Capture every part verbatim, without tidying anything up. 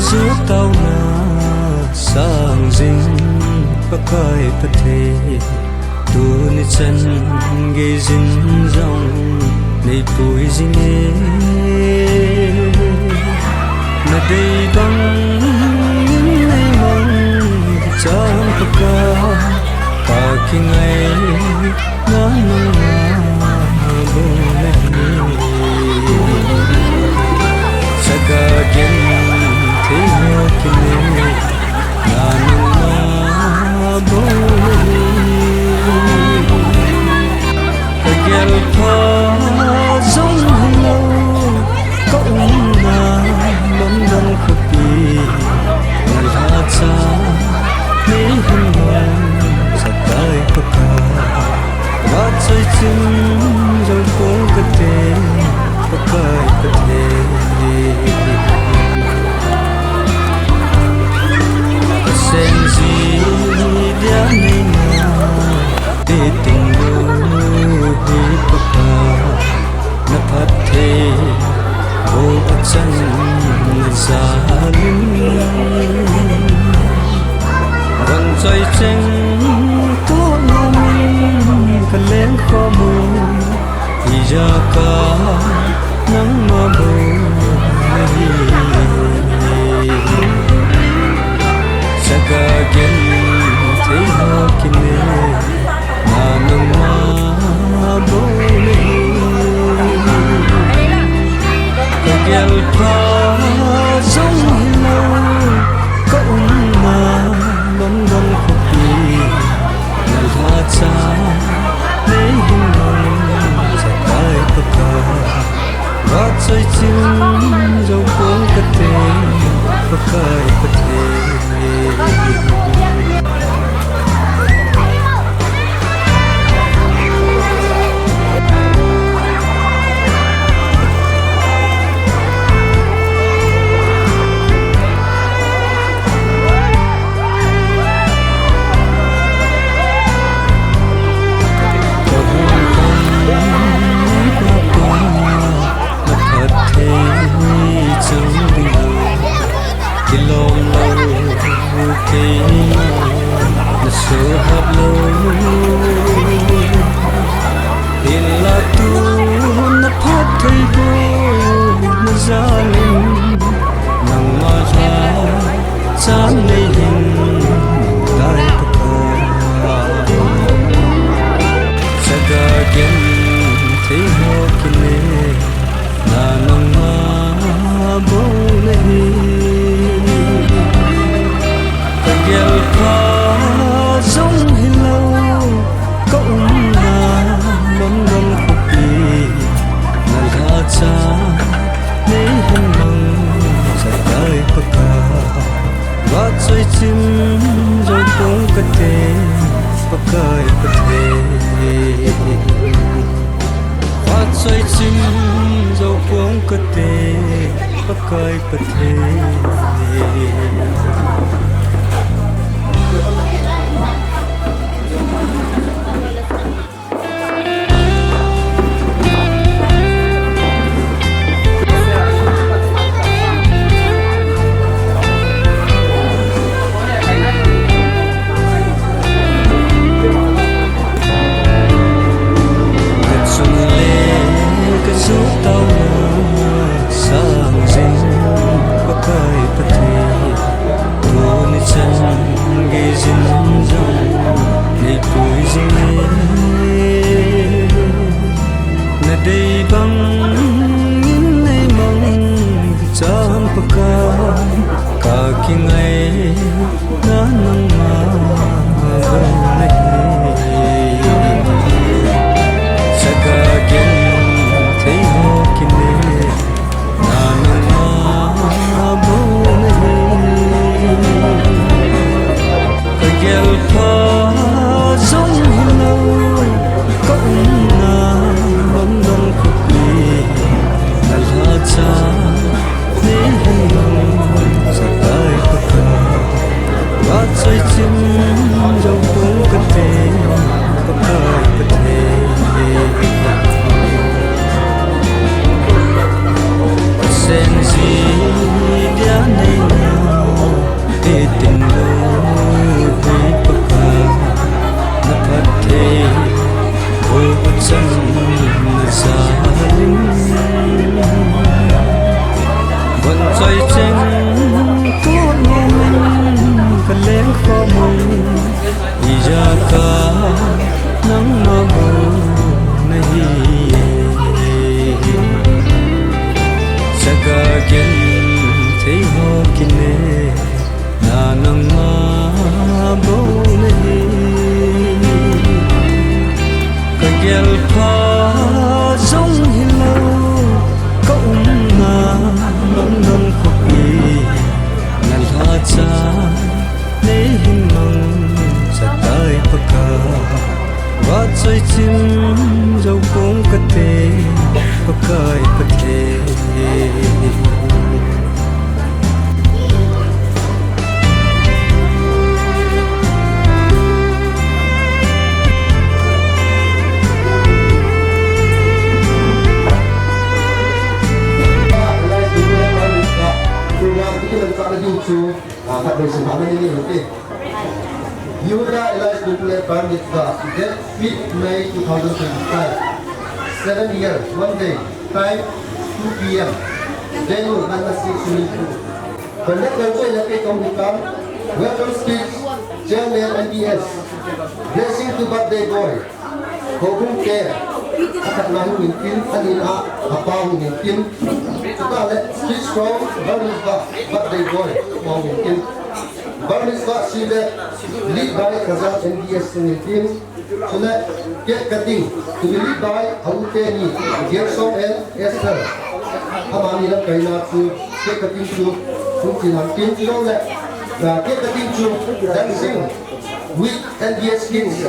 Jutaona sang jing Pakai Pathen, tuni chan gei jin jong nei pui jing e. Na dei bang in nei mang chan Pakai, ka kingai na nang ma bou nahi. Chaga genthei ho kinei na nang ma bou nahi. Ka gel pha jong hilou, ka umna London khopi, na lhacha nei hin mang Pakai, Pakai. Vachoi chim jou pong kate, Pakai Pathen. Ka sen ji dia nei na, te ting lou hi Pakai. Na phattheiboh achan na jal in, vachoi cheng toh nom in ka leng khom u, ijeh a ka nang ma bou nahi. Chaga genthei ho kinei na nang ma bou nahi. Ka gel pha jong hilou, ka umna London khopi, na lhacha nei hin mang Pakai, Pakai. Vachoi chim jou pong kate, Pakai Pathen. Ka hung khom Pakai, na phatthei chang ding, kilom lou keima na sohap lou. Hinla tu na phattheiboh na jal in, nangma lhacha nei hin tai Pakai. Chaga genthei ho kinei na nang ma bou nahi. Ka gel pha jong hilou, ka umna London khopi, na lhacha nei hin mang Pakai, Pakai. Vachoi chim jou pong kate, Pakai Pathen. Vachoi chim jou pong kate, Pakai Pathen. Ka chun le ka jou taona sang jing Pakai Pathen. Tuni chan gei jin jong nei pui jing e. Na dei bang in nei mang chan Pakai, ka kingai na nangma bou nahi. Chaga genthei ho kinei na nangma bou nahi. Ka gel pha jong hilou, ka umna London khopi, na lhacha nei hin mang Pakai, Pakai. Vachoi chim jou pong kate, Pakai Pathen. Sen ji dia nei na, Ken thei ho kine na nangma bou nahi. Ka gel pha jong hilou, ka umna London khopi na lhacha nei hin mangcha tai Pakai. Vachoi chim jou pong kate, Pakai Pathen. Program ini lengkap lagi tu. Ah, tak boleh sembarang ini, okey. Yehuda Elias Dunkule Bar Mitzvah, date fifth May two thousand twenty-five. Seven years, one day, time two P M. Venue, Manasi swimming pool. Conductor Joy Lake Kong Hikam, welcome speech, Chairman M D S. Blessing to birthday boy. Houbung te, akhatna hung hintin, anina, apa hung hintin. Chutah le, speech from Bar Mitzvah, birthday boy, hung hintin. Bar Mitzvah sweeper, lead by Khazan M D S hung hintin. Chule, cake cutting, to be lead by Aute ni, Gerson and Esther. Amani lamkaina chu, cake cutting chu, hung chin hintin, chule, ah, cake cutting chu, dancing with M D S kids.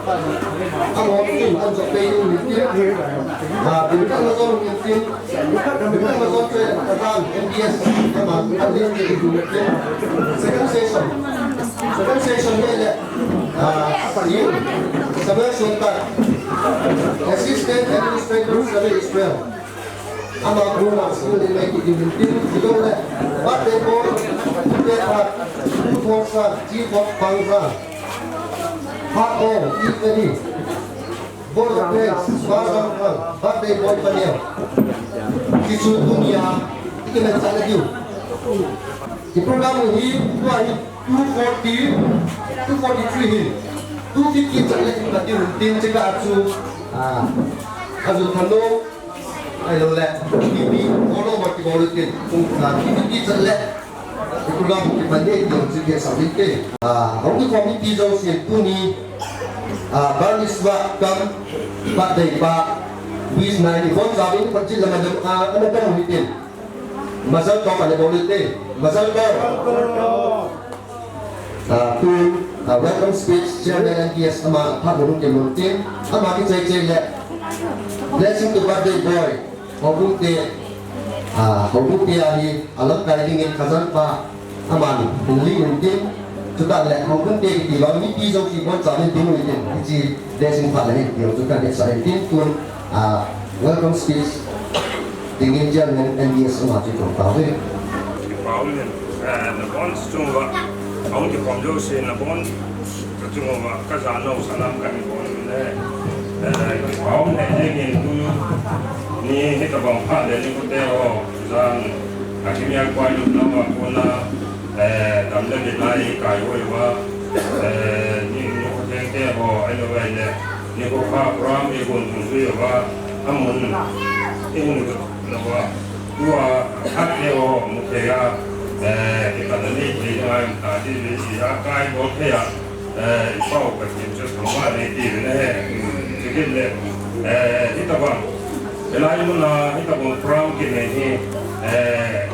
Amo kin an jok pe ni tin. Ah, bin kan la jong ni tin. Bin kan la jong pe ka dan M D S ka ma an ni ni ni tin. Second session. Second session ni le. Ah, you. Samuel Sultan. Assistant Administrator Samuel Israel. Ama guna sila ni mai ki din tin. Sidong le. Birthday boy. Birthday boy. Two thousand. Three thousand. Hah, oh, if any. Board of Friends, Bar Samphang, Birthday Boy Paniel. Kichu tunia, ikimen sa na diu. I program hi, tua hi, two forty, two forty-three hi. Two fifty chan le ikimen diu, tin chika achu. Ah, achu thalo. Ahilou le, T V, kolo ma kibol u tin, kung, ah, T V ti chan le, program kipan ding ti jong chu kei sa ding te. Ah, hung kikhom mipi jouse tuni, ah, Bar Mitzvah cum birthday pa, wish na ni bon sa ding, pan chin lama dam, ah, ana dam u hitin. Mazal tov ana bol u te, mazal tov. Ah, tu, ah, welcome speech, Chairman M D S ama phat hung kei lhon tin, ama kichai chai le, blessing to birthday boy, houbung te, ah, houbung te ahi, alamkai dingin Khazan pa, aman, hung ling in tin, chutah le, houbung te kiti vang, mipi jouse kibon chauvin ding u hitin, hiche blessing phat le hin, ti chu kahin sa hin tin, tun, ah, welcome speech, dingin Chairman M D S ama chu kong tao ve. Kipah um in, eh, nabon chunga, ahung kikhom jouse nabon chunga, ka jana u salam kahin bol u le, eh, kipah um le, dingin tuni, hitabang phat le nikho te ho, jan, akimial koi lutna uva kona, eh, dam le ding a ikai u ahi uva, eh, ni, nikho theng te ho, ahilou le, nikho pha program igon dungjui uva, amun, ihung lut na uva, tua, khat te ho, mu thei a, eh, kipana nei thei ding a, ta ti ve si a, kai bol thei a, eh, i Pau Pathen chu thangvah nei ti ve na he, chukit le, eh, hitabang, hilai mun a, hitabang program kinei hi, eh,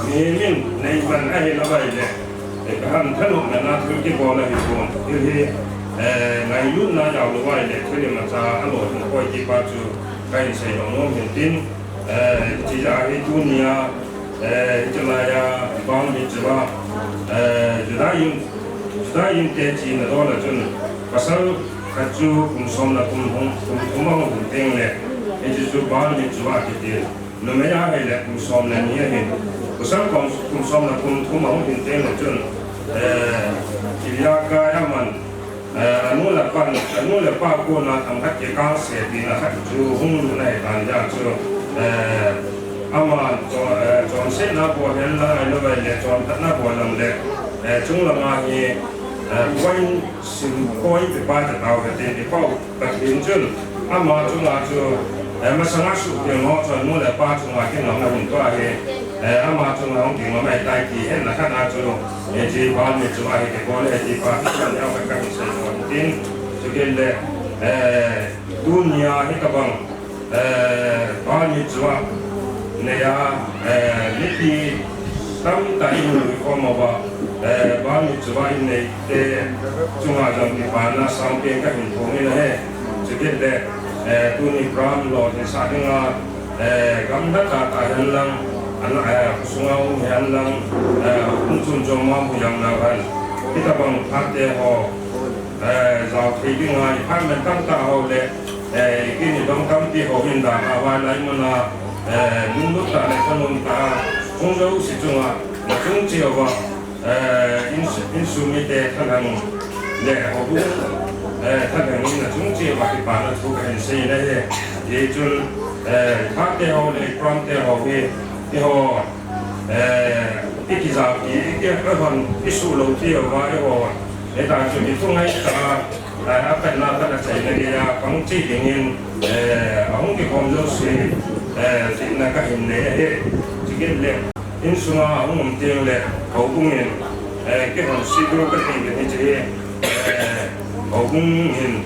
mihem in nei man ahi lou vai le, eh, ka han thanop na na thil kibol ahi pon. Thil hi, eh, ngailutna jao lou vai le, thil imacha alo thum koi ti pa chu kahin sei nom nom hin tin, eh, hiche jeh a hi tunia, eh, hiche laiya, Bar Mitzvah, eh, Judaism, Judaism te china dol a chun, pasal khat chu kum som le kum hung, kum thum ahung hin teng le, hiche chu Bar Mitzvah kiti. Numei a hile kum som le ni ahin. Pasal kum, kum som le kum thum ahung hin teng le chun, eh, Ilya Kai aman, eh, anu le pan, anu le pa kona themkhat kikah se tina khat chu hung lut ahi tan jeh chu, eh, aman cho-, eh, chonsetna bol hen lang ahilou vai le, chonphatna bol lang le, eh, chunglang a hi, eh, point sim point pepa te tao he tin i Pau Pathen chun ama chunga chu, Eh, masanga suhging ho chun nu le pa chunga kingaina hin tua hi, eh, ama chunga hung kingaina ahitai ti hetna khat a chu, eh, hiche Bal Mitzvah hi kibol e ti pa chu neo khat kahin seidoh in tin, chukit le, eh, tunia hitobang, eh, Bal Mitzvah neia, eh, mipi tamtah in hung khom uva, eh, Bal Mitzvah in neite chunga jong kipana sampen kahin phong in ahi. Chukit le, eh, tuni program lolhinsah dinga, eh, gamla tah tah hihen lang, ana, eh, khosunga um hihen lang, eh, hung chun chom ma mu jong na van. Hitobang phat te ho, eh, jao thei dinga, i phat man tamtah ho le, eh, i kin i dong tampi ho hin dah a, ahilouleh muna, eh, lunglut tah le thanom tah a, hung jouse chunga, nachung cheh uva, eh, in, insung mite thalheng le houbung, eh, thalheng in nachung cheh uva kipana thu kahin sei in ahi. Hichun, eh, phat te ho le program te ho hi, eiho, eh, i kijao ti, i ki, eihon, i suh lou ti uva, eiho, eh, ta chu i thungai tah a, eh, apatna khat achaina geiya pang cheh dingin, eh, ahung kikhom jouse, eh, jihna kahin nei ahi. Chukit le, insunga ahung um teng le, houbung in, eh, keihon siddur kati kati chu hi, eh, houbung in,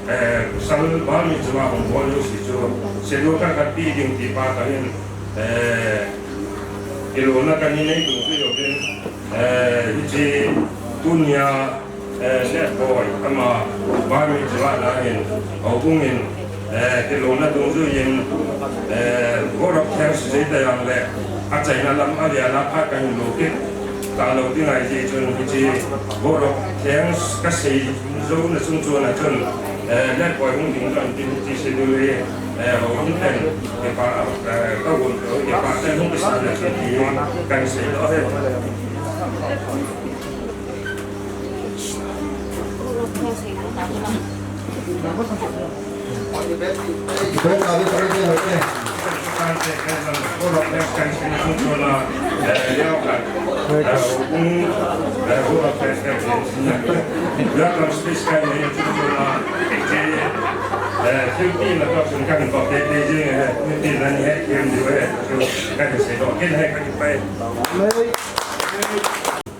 eh, pasal Bal Mitzvah hung bol jouse chu, siddur khat khat pe ding ti pa kahin, eh, kilona kahin nei dungjuiyin, eh, hiche tunia, eh, Letboi, ama Bal Mitzvah na hin, houbung in, eh, kilona dungjuiyin, eh, vote of thanks jeh tah jong le, achaina lam a le ala phat kahin lo kit talou ding ahi jeh chun hiche vote of thanks kasei jouna chung chon a chun, eh, Letboi hung ding lhon tin hiche siddur hi, eh, houin ten, kipa, eh, ka houin, kipa ten hung kisan le chun ti kahin seidoh ahi.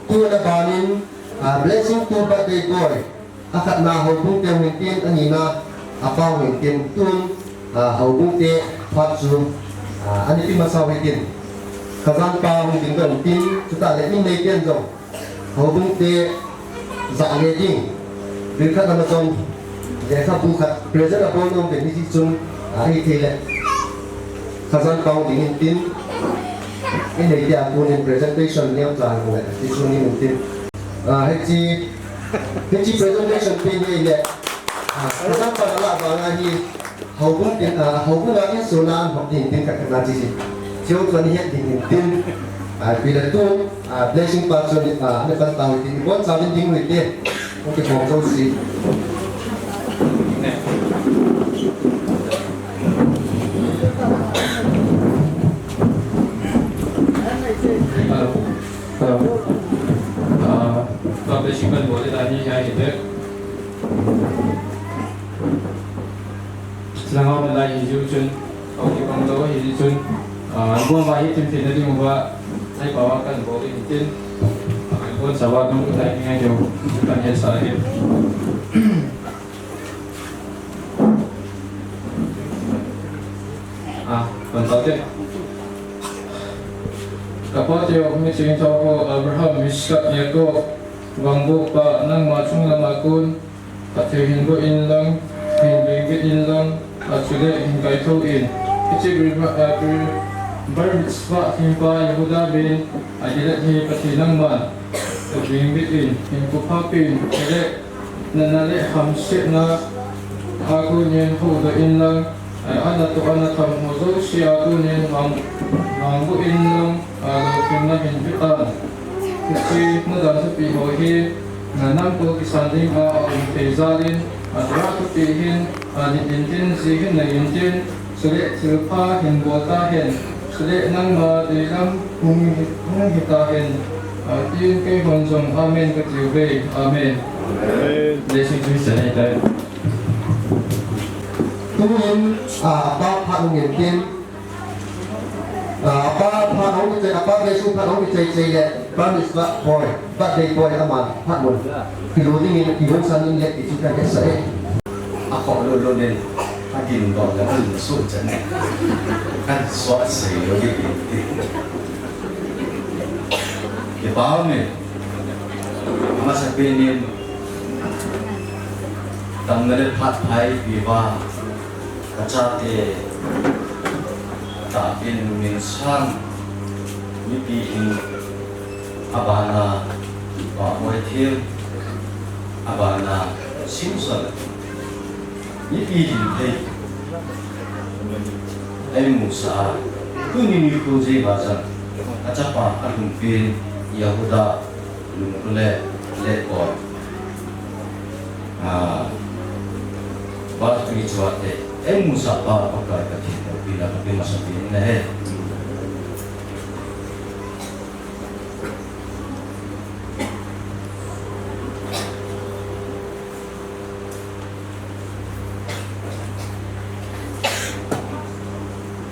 Tuna banin, ah, blessing to birthday boy. Akhatna houbung te hung tin, anina apa hung tin, tun, ah, houbung te phat chu, ah, anipi masa hung tin. Khazan pa hung ding tin, chutah le in nei ten jong houbung te jah le ding. Bil khat ama jong lekhabu khat present abol nom pen hiche chun, ah, ahithei le. Khazan pa hung ding in tin, in nei te a kunin presentation neocha hung le, hiche chun in tin. Ah, hiche, hiche presentation pen hi le, ah, Khazan pa la vang ahi, houbung tin, ah, houbung a insung a an hop ding tin khat khat na chi si. Cheu tuan het ding in tin. Ah, pi le tu, ah, blessing pa chun, ah, ne pan tau tin, bon sa bin ding ui te. Okay, bon so si. Hello. Hello. Ah, publishing ban bol le tani hi ahi bek. Langa um lai hi jiu chun, okay, pang lo hi jiu chun, ah, bua ma hi tim tim na ding uva, lai pa wa kan bol hi tin, ah, kan bon sa wa dong tai ngai jiu, kan he sa hi. Ah, kan tau te. Ka pa teu, mi ching tau ko Abraham, Isaac, Jacob, Vangbohpa, nangma chunglama kon, phatthei hin boh inlang, hin vengbit inlang, achule hin kaithou in. Hiche ber, ah, ber, bar mitzvah thempa Yehuda ben, Ahilah hi Pathen nangman, kavengbit in, hin kuphapin, chule, natna le hamsetna a konin houdoh inlang, ana toh ana tham ho jouse a konin mang, mangboh inlang, a, lolhinna hin petan. Hiche nadan thupi ho hi, na namko kisan dinga aum thei jalin, atua thupi hin, anit intin, ji hin nei intin, Chule thilpha hin bol tahen, chule nangma deilam hung hi, hung hi tahen, ah, tin keihon jong amen katiuve. Amen. Amen. Blessing to his name. Tuin, ah, apa phat hung in tin, ah, apa phat hung kichai, apa Jesu phat hung kichai chai le, Bar Mitzvah boy, birthday boy aman phat mun. Kilu dingin, kihung san in le, kichu kan kesa e. Akhoh lou lou nen, agin dong le, alung su chan. Kan suat sei lou ding. Kipah me. Amasapen in, tamna le phat phai pi uva, kachate, tahpen min sang, mipi hin, abana, pa oi thil, abana, simsol. Mipi hin thei. Eimusah a. Tuni nikho jeh a jong. Achapa alungpen Yehuda lungkhu le le ko. Ah. Bar Mitzvah te. Eimusah pa Pakai Pathen loupina kape masapen ahi.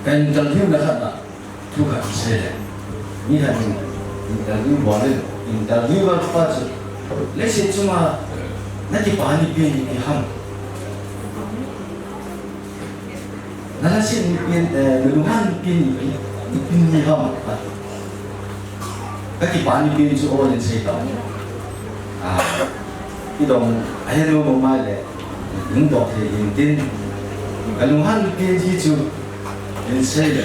Ka interview na khat na, thu khat sei le. Mi khat in interview bol le, interviewer pa chu, leiset chunga, na kipah ni pen ipi ham. Na lhaset ni pen, eh, na lunghan ni pen ipi, ipi ni ham. Ka kipah ni pen chu ol in sei tau. Ah, i dong, a he lo mo mai le, in dong thei in tin. Ka lunghan ni pen ji chu, in sei le.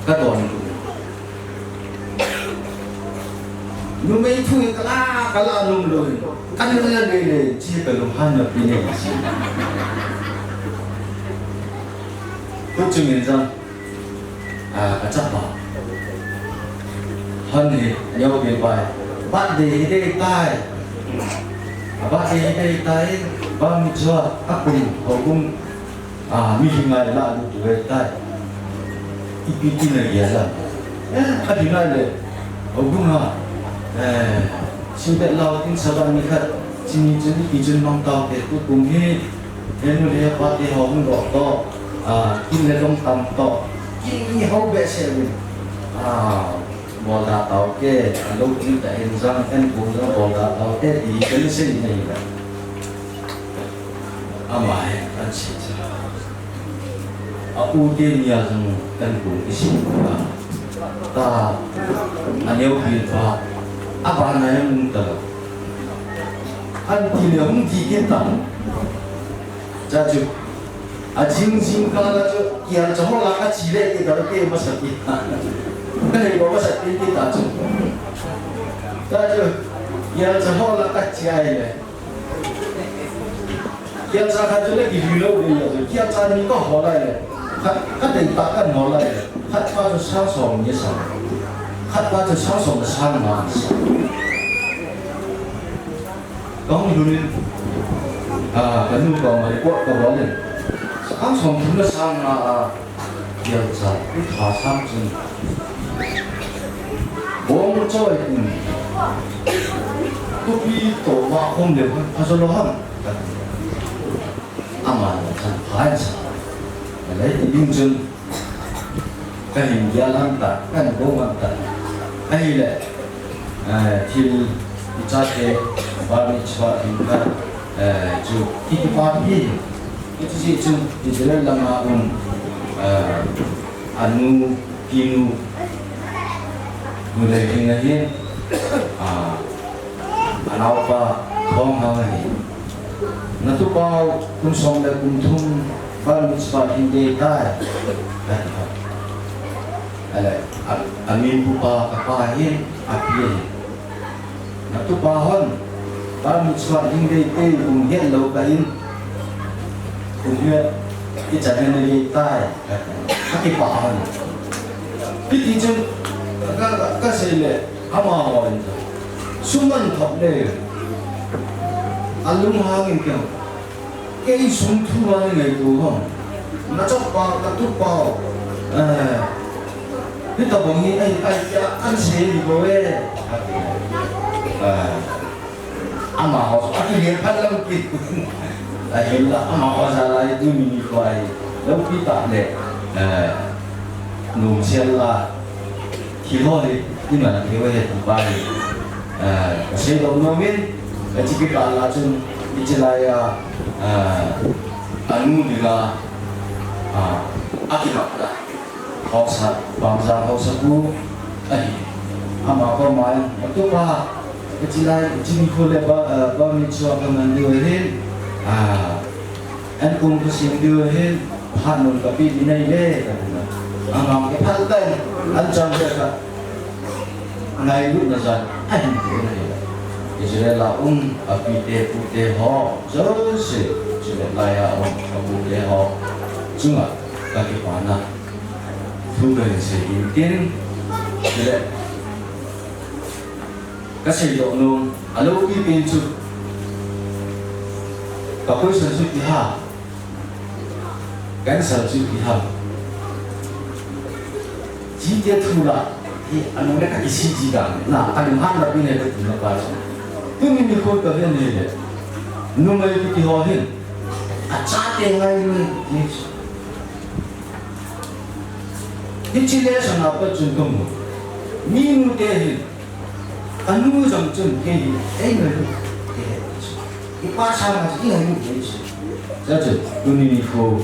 Ka don ku. Numei thu ka la, ka la lum lo. Ka ni la le le, chi ka lunghan na pen ni si. Ku chu min jang. Ah, ka chapa. Hon hi, neo pi pai. Birthday hi dei tai. A birthday hi dei tai. Bar Mitzvah, a kum, ho kum. Ah, mi hi ngai la lu tu dei tai. Ipi ti na ya la. Eh, a di ngai le. Ho kum ha. Eh, sin pe lau tin sa ba ni khat. Sin ni chun ipi chun mang tau te tu kum hi. Henu le pa te ho hung doh toh, ah, kin le long tam toh, kin ni ho behseh uvin. Ah, bol da tau te, a lo kin ta en jang, en bol jang bol da tau te, ti kan sei nei la. Ama he, kan sei cha. A u te ni a jang, kan bol i sei la. Ta, a neo pi pa, a ba na yang ta la. An ti le hung ti kin ta. Cha chu, a jing jing kah a chu, kial cha ho la ka chi le ti ta te masa ti. Ka nei ko masa ti ti ta chu. Cha chu, kial cha ho la ka chi ai le. Kial cha khat chu le ki ri lo de ya chu. Kial cha ni ka ho lai le. Khat, khat dei ta ka no lai le. Khat pa chu sang som ni sa. Khat pa chu sang som le sang nga sa. Ka hung lhun in, ah, ka nu koma report ka bol in. Sang som thum le sang nga a, kial cha, i tha sang chun. Bong choi in. Tupi to ma khom le, pha jo lo ham. Ama la chan pha in sa. Ka lai ti ding chun. Ka hin gel ham ta, kan bong ham ta. Ahile, eh, thil i chate, Bar Mitzvah hin ka, eh, chu, ki kipa pi. Hichu chu, Israel lama um, eh, anu, pinu, nu le ding ahi, ah, Anaopa Thonghang ahi. Natupau kum som le kum thum Bar Mitzvah hin dei tai. Ale, a, amin pupa kapa hin api ahi. Natupa hon Bar Mitzvah hin dei te kum het lou kah in. Kum het i chan hin dei tai. Akipah hon. Hiti chun ka, ka, ka sei le. Amaho in suman thap le, alunghang in kei, kei sung thu a ni ngaito ham. Nachapa, katupa, eh, hitabang hi, ai, ai, ai, an sei ni bo e. Eh, amaho, akile phat lam kit. Ahinla, amaho jal a hi tuni nikho hi loupi tah le, eh, nom sel a, thil ho hi iman thei uve ti pa hi, eh, kasei lou nom in, kachi kipah a chun, hiche lai a, eh, anu dinga, ah, akilap ta. Haosa, Pamjang haosa pu ahi. Ama koma in, "Atupa, hiche lai, hiche nikho le ba, eh, ba mi chua kaman diu ahin, ah, an kong kasem diu ahin, phat nom kape ding ahi e," katina. Ama kiphal tan, an chang le ka. Ngailutna jal ahin pe in ahi. Israel a um, apite, apute ho, jouse, chule lai a um, apute ho chunga kakipana thu kahin sei in tin, chule kasei doh nom, aloupi pen chu, ka question chu ipi ham, ka answer chu ipi ham. Chite thu la, hi, anung le kakisih ji dan, na, kalunghan na pi ne kati na pa chu. Tuni nikho kavet le, numei kiti ho hin, achate ngailu e, ti chu. Hiche lesson a pat chun kamu. Minu te hin, anu jong chun kei hi, eingailu e, ti chu. Ipa sanga chu eingailu e, ti chu. Chuche chu, tuni nikho,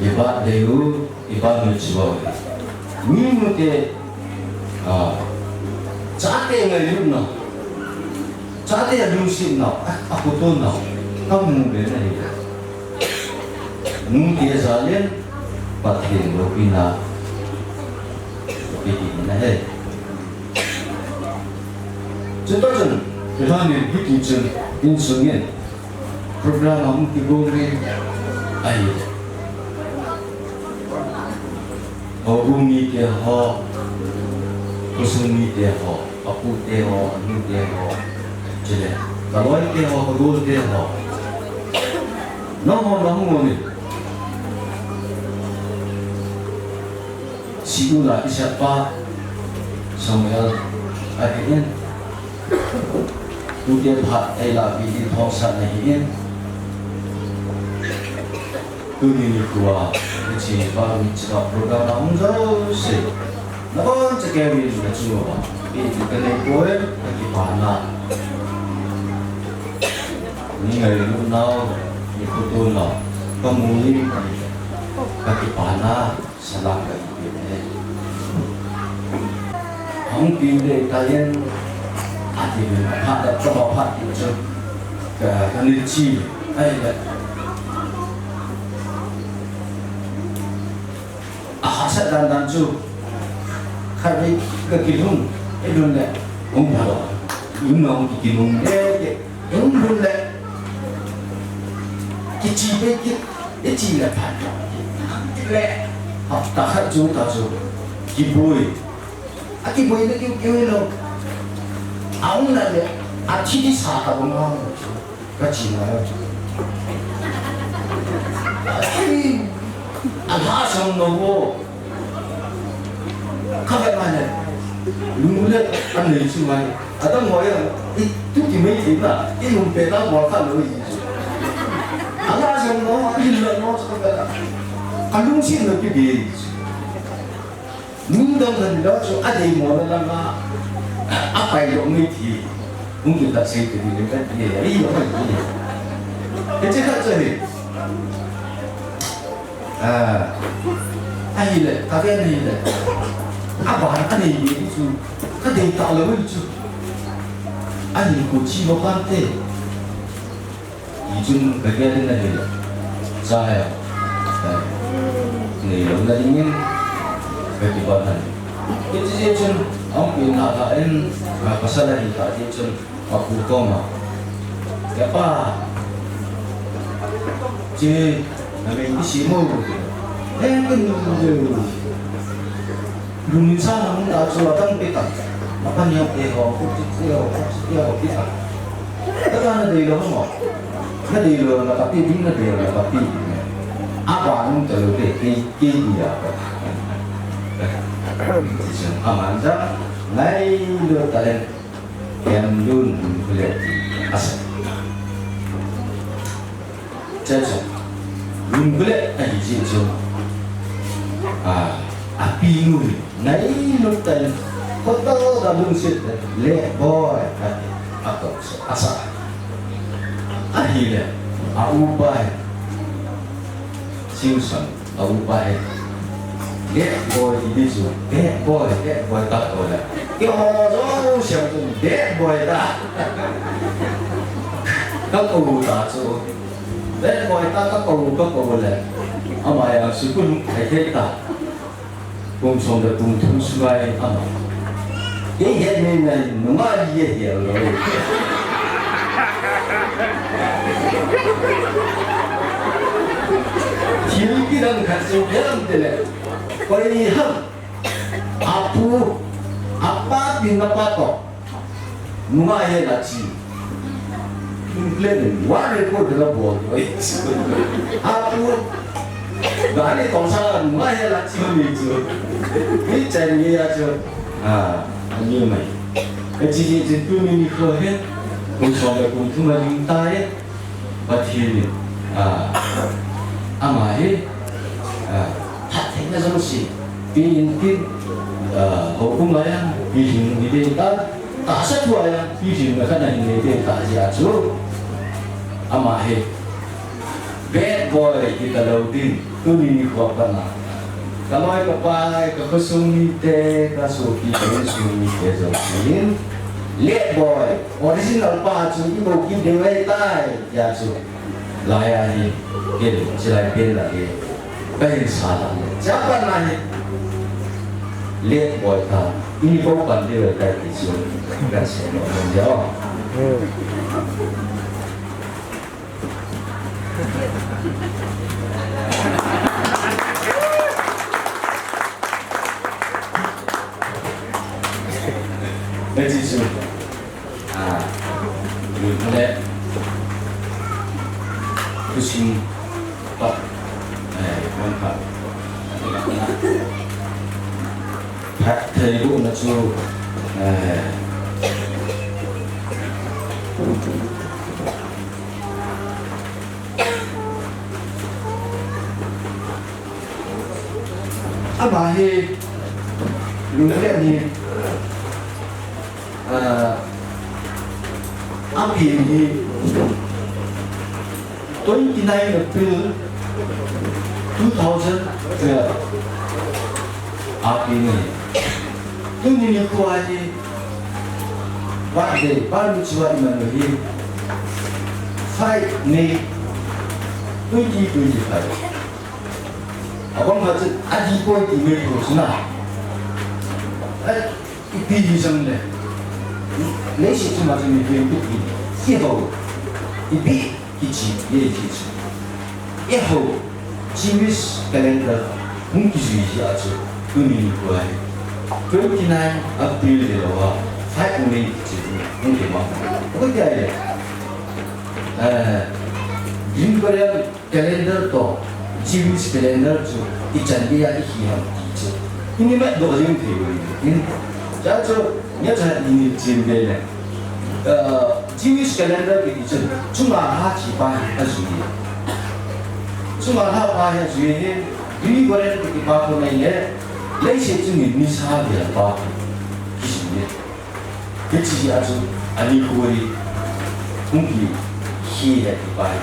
i birthday u, iba nu chu. Minu te, ah, chate ngailutna, chate alungsetna, a, akhoto na, kamu be na hi. Nute jal in, Pathen loupina, loupina ahi. Chuti chun, Johan in hiti chun, insung in, program a hung kigong in, ahi. Houbung mite ho, khosung mite ho, apu te ho, anu te ho, chule, kaloi te ho, kagol te ho. Nangho nahung un. Sikul a kisat pa Samuel ahin. Tute phat eilahpi ding thomsatna ahin. Tuni nikho a, hiche ba mi chila program a hung jouse. Nabonchauvin nachung uva. Ipi kanei poi, kakipana. Nei ngailutnau, nei khotonnau, kamu in, kakipana. Salam kahin pe e. Ahung peh ding tah in, ati in, aphat le, aphat kit chun, ka, kahin che, ahile. Ahahsa dandan chu, khatvei kakilhung, eilhun le, hung phalou. Lhun le hung kikilhung, eh, eh. Hung lhun le, kiche pei kit, iche le phat le, hapta khat chu ta chu, kiboi. Akiboina kiu kiu lou. Aumna le, athi ding sa tabang a, kache ngai. Alhahsam lou o. Khatvei mane, lung le, anei chu ngai. Adang hoi a, i, tu ti mai ti na, i lung pe na, bol kha lou i. Alhahsam lou, i la lou, khatvei. Kalungset na kibei. Nungdang khat lou chu, adeimo na langa, apai lou mai ti. Hung kit tah sei ti le, ka ti, i lou mai ti. Hiche khat chu hi. Ah, ahile, kavet ahile. Aban anei be chu, kadei talou chu. Ahin kho chi mo kante. Hichun kavet in ahile. Cha ya. Eh, neilou na dingin. Kakipah nan. Hiche chun, aumpi na la in, ah, pasal ahi ta chun. Apu koma, "Hepa, che, namei pi si mo." "Eh, ken mo mo." Lungsa na hung ta chu adang pe ta. Apa ni te ho, ku ti ti ho, ku ti ti ho, pi ta. Kata nadei lou mo. Nadei lou na kati ding, nadei lou na kati ding. Apa nung ta lou te, ke, ke dia. Aman jang, ngailou talent. Ken lun hun kule ti asa. Chu, lungkule ahi jeh chu. A, apinu hi, nailung tah in, khoto da lungset le, Letboi, ati, akou chu, asa. Ahile, aupa hi, Simson, aupa hi. Letboi, iti chu, Letboi, Letboi, kakou le. Keiho jouse chun, Letboi ta. Kakou ta chu. Letboi ta kakou, kakou le. Ama jong school hung kai thei ta. Kum som le kum thum sunga hi ama. Kei het ni na nunga li ye he lo. Thil kidang khat chu he lam te le. Koi ham. Apu. Apa tin na pa to. Nunga he la chi. Plan wa record la bol oi. Apu. Gari tong sa nunga he la chi ni chu. Ni chen ni ya chu. Ha, ani mai. Ka chi ni chu tu ni ni kho he. Kum som le kum thum a ding ta he. Pathen in, ah, ama hi, ah, phattheina jouse pe in tin, ah, houbung a jong pilhing nei ding ta, tahsa thu a jong pilhing na khat ahin nei ding ta jeh a chu, ama hi, bad boy hita lou ding, tuni nikho a pat a. Ka loi ka pai, ka khosung mite, ka sopi ka insung mite jouse in, Letboi, original pa chu i bou kit ding ahi tai, tia chu. Lai a hi, kei le, chilai pen la hi, ka hin sa la le. Chapa na hi, Letboi ta, i ni bou pan ding ahi tai ti chu, ka se lo mo jo. Let's see. Ah, lui le. Tusing. Pa. Eh, man pa. Phat thei bu na chu. Eh. Ama hi, lunglen hi, ah, apen hi, twenty nine April two thousand twelve. Apen hi. Tuni nikho hi, birthday, birthday chu a iman u hi, five May twenty twenty-five. Abang khat chu, adih poi ti mai thou chu na. Eh, ipi hi jong le. Leiset chunga chu mi veng tu ti. Eiho. Ipi kichi, ye kichi. Eiho. Jewish calendar hung kijui jeh a chu, tuni nikho hi twenty nine April hilou a, five May chu hung kimang. Ko tia le, eh, Gregorian calendar toh Jewish calendar chu ichan gei a ihi ham ti chu, ini ma doh jeng thei u ahi. Chua chu, nia cha ini chin be le. Ah, Jewish calendar kiti chun, chunga lha kipa hi ajui. Chunga lha pa hi ajui hi, Gregorian kiti pa khu nei le, leiset chunga nisa vel pa khu kijui. Hiche a chu, ani khu hi, hung kihi hi ti pa hi.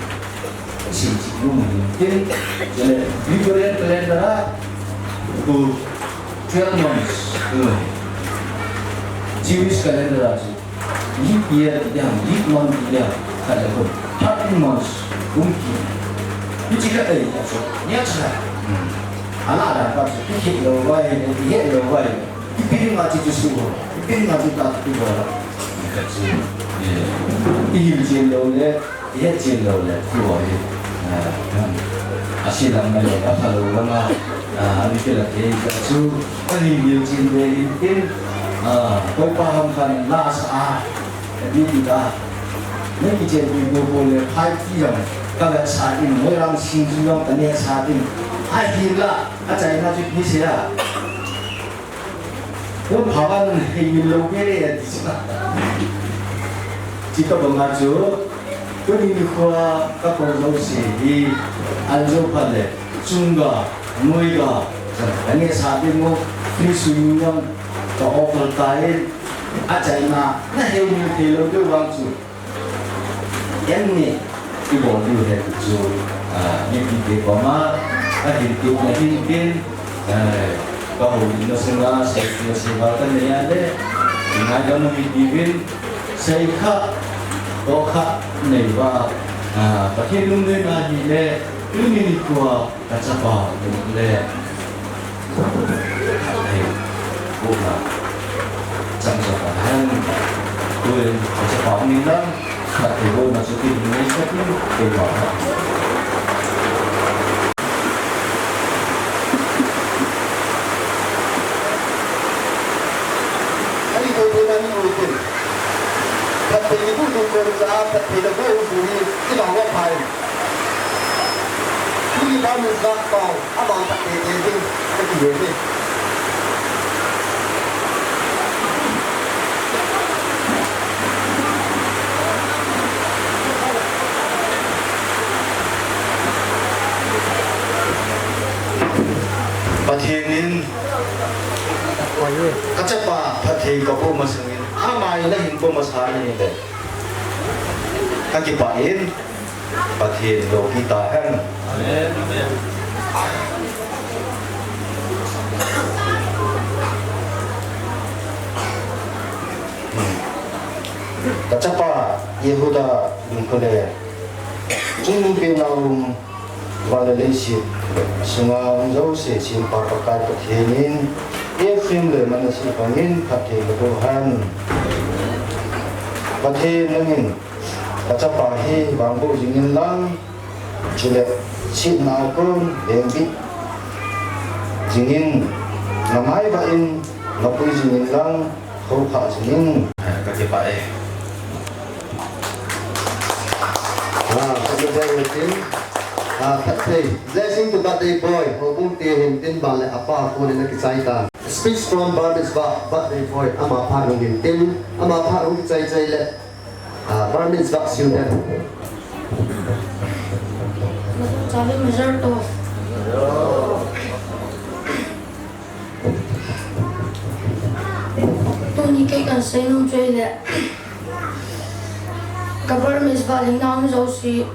Sim chi lu mun tin, chule Gregorian calendar a, tu twelve months, tu Jewish calendar a chu, leap year ti ding, leap month ti ding, khat le khun, thirteen months, kum ki. Hiche khat ahi, a chu, nia cha. Hmm. Ala da pa chu, ki khit lou vai, ki het lou vai. Ipi dinga chu chu su ho, ipi dinga chu ta tu ho. Khat chu, eh, i hil chen lou le, Ihet chen lou le, thu ho hi, ah, aselam mai lou, aphalou lama, ah, ani kila kei ka chu, ani hil chen le in tin, ah, koi pa ham khan la sa a, ani ti ta. Nei kichen pi ko ko le, phai ti jong, ka ga sa in, Moirang sing ju jong, ka ne sa in, ai hi la, a chai na chu ni se a. Ko phaban hei min lou ke le, ati sa. Chita banga chu, Tuni nikho a ka kon jouse hi, an jou phat le, chungga, noiga, chan, ka nehsah ding u, tui sui nung jong, ka offer tai, achaina, na heu ni thei lou diu vang chu. Ken ni, i bol diu ahi ti chu, ah, mipi te koma, ka hin ti na hin tin, eh, ka houlimna sunga, sei, sei val ka nei a le, i ngaidam u mipi vin, Sei kha, toh kha, nei uva, ah, Pathen lungdei na hi le, tuni nikho a, ka chapa, le, thei, bu na, chang sa ka hen, tuin, ka chapa, ni lang, khat thei bu na chu ki, ni sa ki, ke ma. Ani ko ko na ni ko ko. Phatthei ni bu ko ko cha, phatthei na bu bu ni, i ba wa phai. Ni ba mi za pa, a ba phatthei te ni, ka ti ye ni. Pathen in, ka chapa phatthei ka boh masangin, ama in ahin boh masa ni le. Ka kipah in, Pathen loupi ta hen. Amen. Ka chapa Yehuda Lungkhole, chungnungpena um, van le leiset sunga um jouse sempa Pakai Pathen in, Ephraim le Manasseh bangin phatthei naboh hen. Pathen nangin, ka chapa hi vangboh jingin lang, chule, sihna a kon, vengbit jingin, na maivah in, na pui jingin lang, khoukhah jingin. Ka kipah e. Ah, ka kipah e, tin. Ah, phatthei. Blessing to birthday boy. Houbung te hin tin, ba le apa kon in akichai ta. Speech from bar mitzvah, birthday boy. Ama phat hung hin tin. Ama phat hung kichai chai le. Ah, bar mitzvah student. Chale mazal tov. Tuni kei kahin sei nom chu ahile, ka bar mitzvah lhingna um jouse,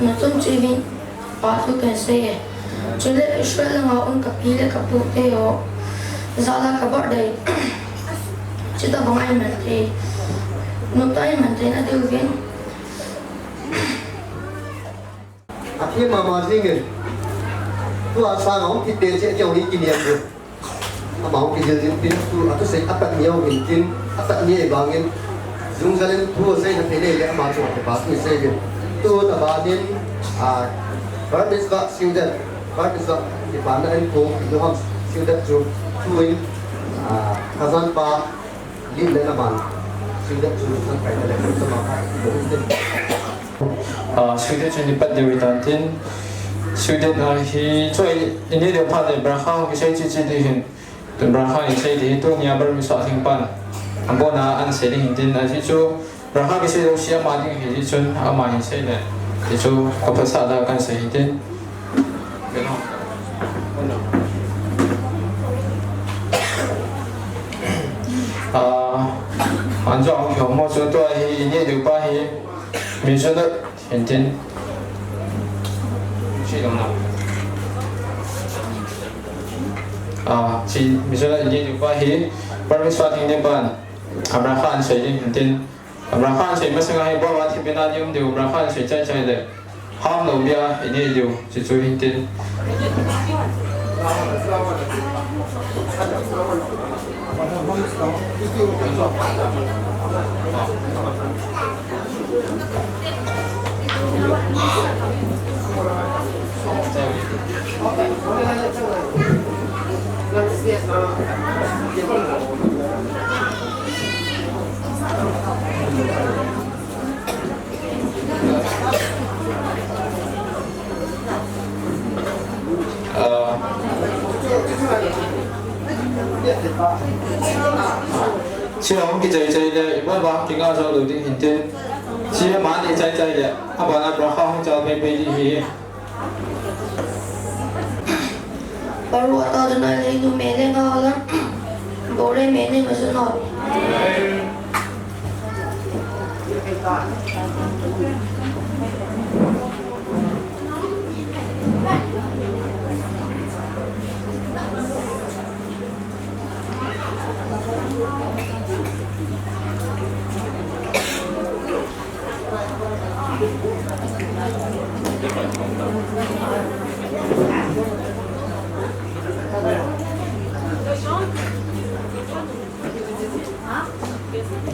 natong cheh uvin. Pa thu kahin sei e. Chule Israel langa um ka pi le ka pu te ho jal a ka birthday chutobang a iman thei, nomtah a iman theina diuvin. Athem mama jingin. Tua sanga hung kit te cheh keu hi kiniam diu. Ama hung kijil jin tin tu, athusei apat ni hung hin tin, apat ni vangin, jung jalin thu sei na thei nei le ama chu ate pa thu sei vin. Tu na banin, ah, bar mitzvah siudet, bar mitzvah kipan na en ko, lu ham siudet chu, tuin, ah, kazan pa, Lim le naman, siudet chu, san kai le, sama pa, Ah, siudet chu ni pat deu hitan tin. Siudet na hi chu i, i neh diu phat le bracha kisei chi chi ding hin. Tun bracha isei ding hi tunia bar mitzvah lhing pan. Abona ahin sei ding hin tin. Ahi chu bracha kisei lou si ama ding hi chun ama hin sei le. Ti chu ka phatsah da kahin sei hin tin. Ah, anjo ang kyo mo chu tua hi i neh diu pa hi. Mitzvah Hintin. Chi dong na. Ah, chi, mitzvah in ding pa hi, bar mitzvah ding ding pan. Abraham sei ding hintin. Abraham sei masanga hi, bawa thipina ding um diu, Abraham sei chai chai le. Ham lo bia, in ding diu, chi chu hintin. Ah. Chila hung kichai chai le, i bol vang kinga jo lo ding hintin. Chule ama neh chai chai le, abana bracha hung chal pei pei ding ahi. Baruch atah Adonai Eloheinu melech haolam, borei melech machun haolam.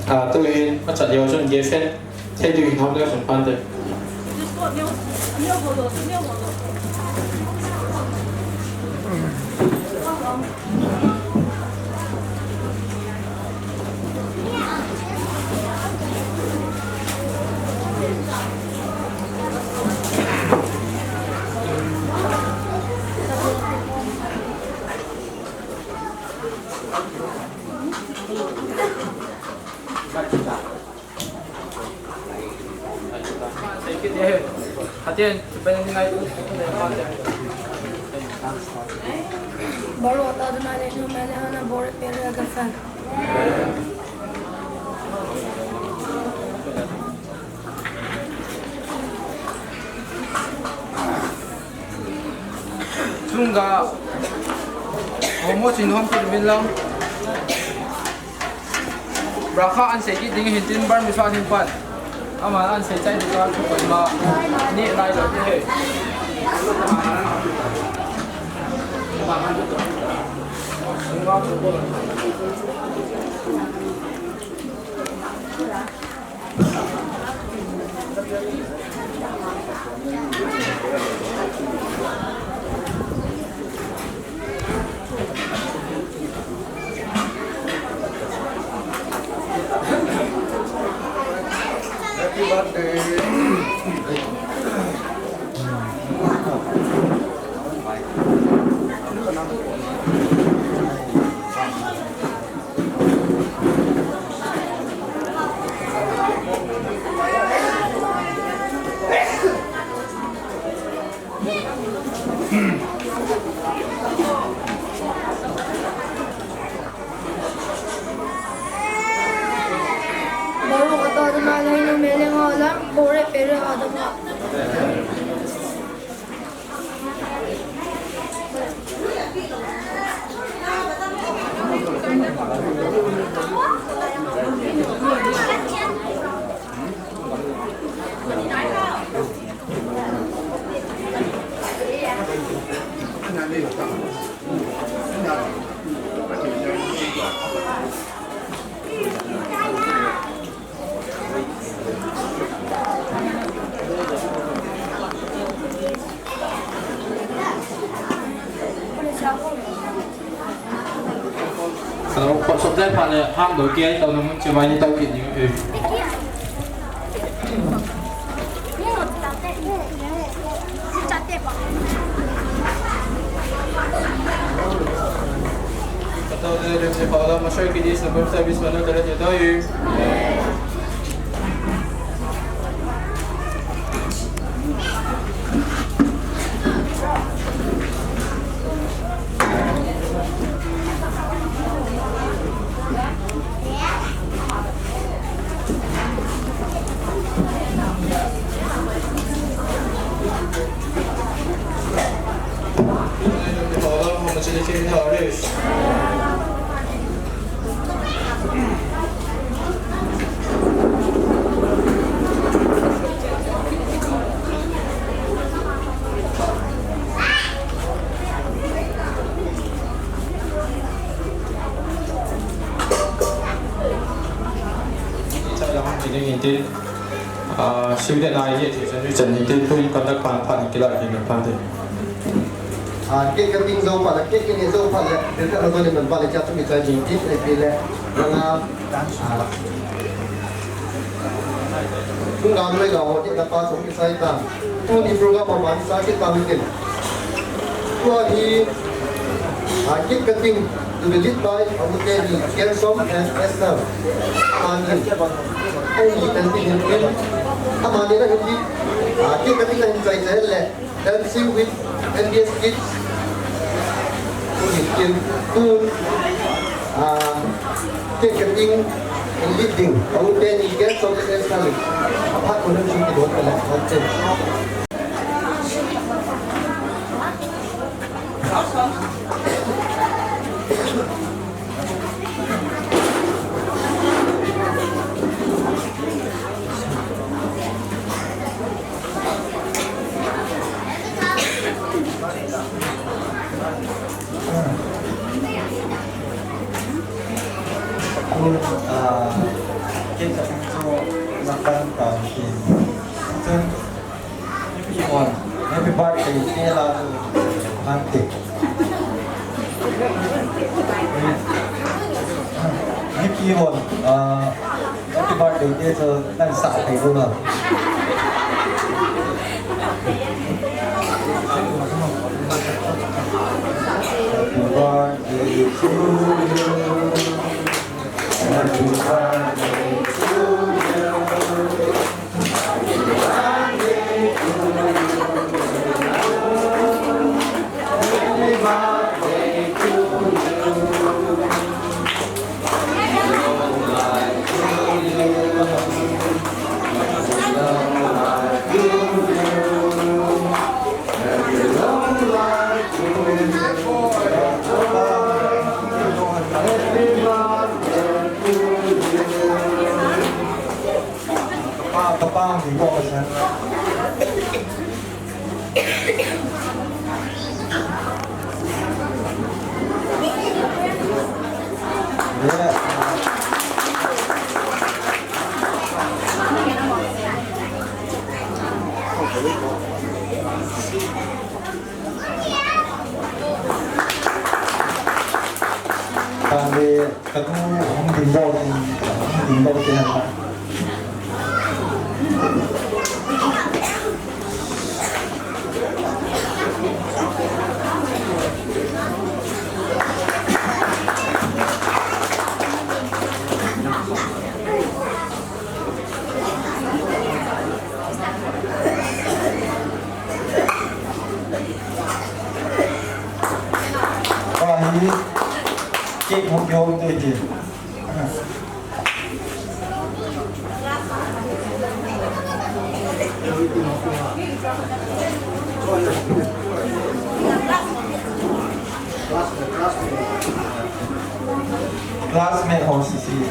A, tuhin, achat leu chun gefen, thei diu hin hom leu chun phante. Baruch atah Adonai Eloheinu melech haolam, borei melech machun haolam. Chunga, hom ho chin hom kit uvin lang. Bracha an sei kit ding ahin tin bar mitzvah hin pan. Ama an sei chai ding ka chu pan ma. Ni lai lo te he. Happy birthday. Baruch atah Adonai Eloheinu melech haolam, borei melech machun haolam. Hello, khut sop le phat le, ham do kei, tao nung chibai ni tao kit ding, eh. Ka tao le, rim se phat la, ma shoi kit di, sa group service manu tara te tao, eh. Ah, student I D thei chan, chan ni te, tuin conduct pan phat kila kit na phante. Ah, cake cutting jou phat le, cake kine jou phat le, welcome ho ni man phat le, cha chu mi chai jing tin, eh, pi le, langa, ah, tung ga mai ga ho, cake na pa chu mi chai ta. Tuni program pa man sa kit ta mi tin. Tua hi, ah, cake cutting to be led by Abu Teni, Gersom and Esther. Amen. Amen. Amen. Amani na hin lead, ah, cake cutting na hin choi choi le, Dancing with N B S Kids. Tun, tun, ah, cake cutting in lead ding. Aute ni ke so ke sa le. Apha ko nan chu ki don ka la. Tun, ah, cake cutting chu na pan ta hin. Tun, Happy birthday, Stella. Happy. Happy one. Uh, happy birthday, Stella. Nang sa kay ko na. Happy birthday to you. Happy birthday to you. Tangre, katu hung ding bol, hung ding bol te na. Ahi, cake hung kihong te hi. Classmate ho sisi.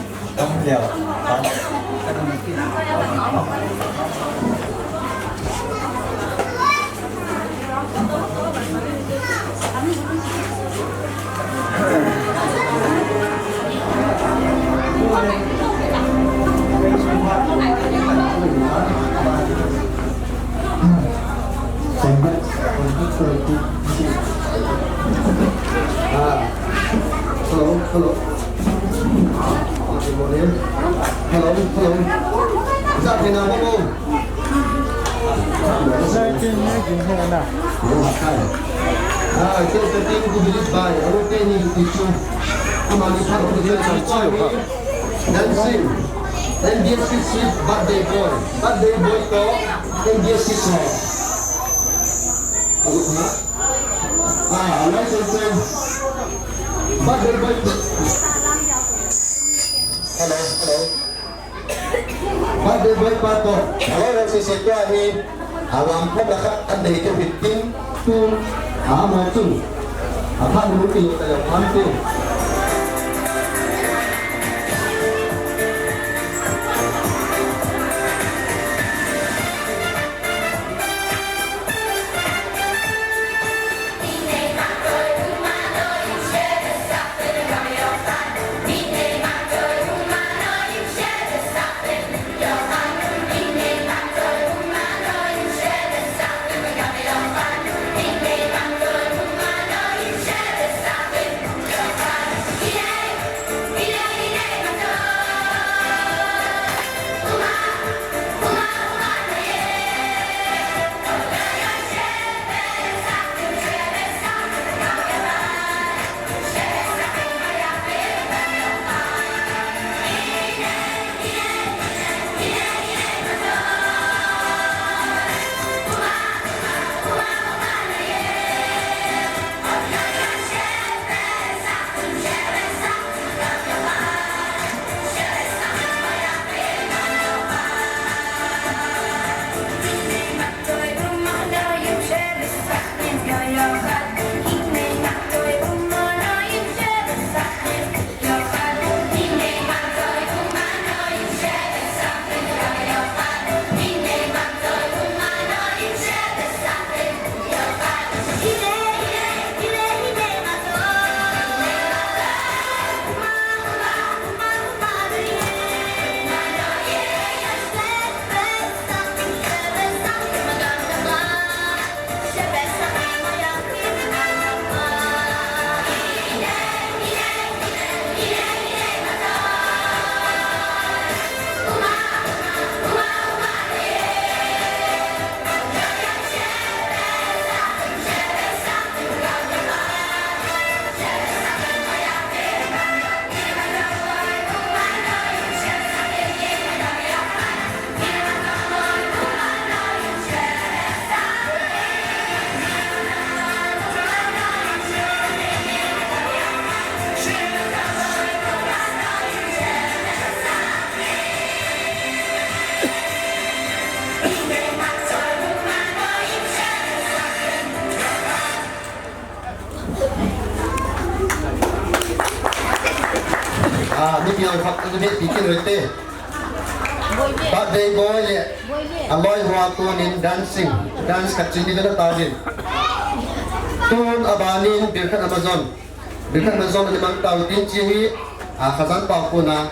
Ah. Hello, hello. Good morning. Hello, hello. Is that Pena Bobo? Is that Pena Bobo? Ah, okay, so thank you, by Aru Peni Tichu. Amani Pena Bobo. Dancing. N B S Kids with birthday boy. Birthday boy ko N B S Kids ho. Ah, license. Birthday boy. Hello, hello. Birthday boy pa to. Hello, license to ahi. Alam ko baka andai to fifteen. Tun, ah, machun. Apa dulu kilo kaya pantu. Ah, mipi hon khat tu be pi kin rete. Birthday boy le. Aloi hua tu nin dancing. Dance khat chini le ta din. Tun abanin Birkhat Amazon. Birkhat Amazon ni mang tau tin chi hi. Ah, khazan pa ku na.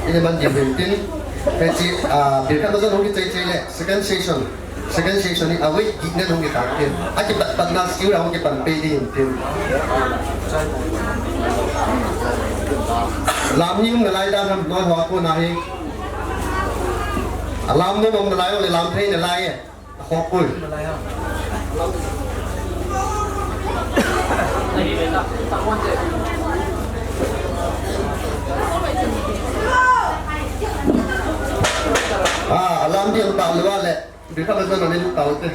Ini man di bin tin. Kati, ah, Birkhat Amazon hung ki chai chai le. Second session. Second session ni awei gitna hung kitan tin. Akipat pat na skill hung kipan pe din tin. Lam ni hung nalai dan ham noi hoa ko na hi. Alam no hung nalai o le lam thei nalai e. Ho kul. Ah, alam di ang tao liwa le. Birkhat Amazon na ni tao te.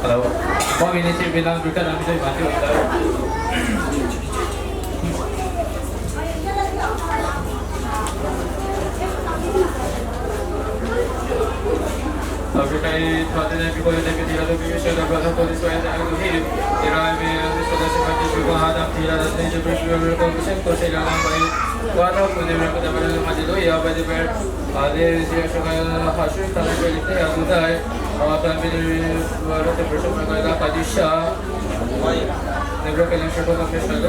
Hello. Mo mini si binang Birkhat Amazon mati. Every day, Father, and before you take it, you have to be sure that brother for this way, and to him. Here I may, and this fellowship, and this people, had up, he had a change of ritual, miracle, the same course, he had by water, whenever, whenever, hallelujah, by the way. Hallelujah, Shukra, Hashir, Kala, Kali, Kali, Adonai, our family, Lord, the person, Kala, Kadisha, never can you show the Mishnah,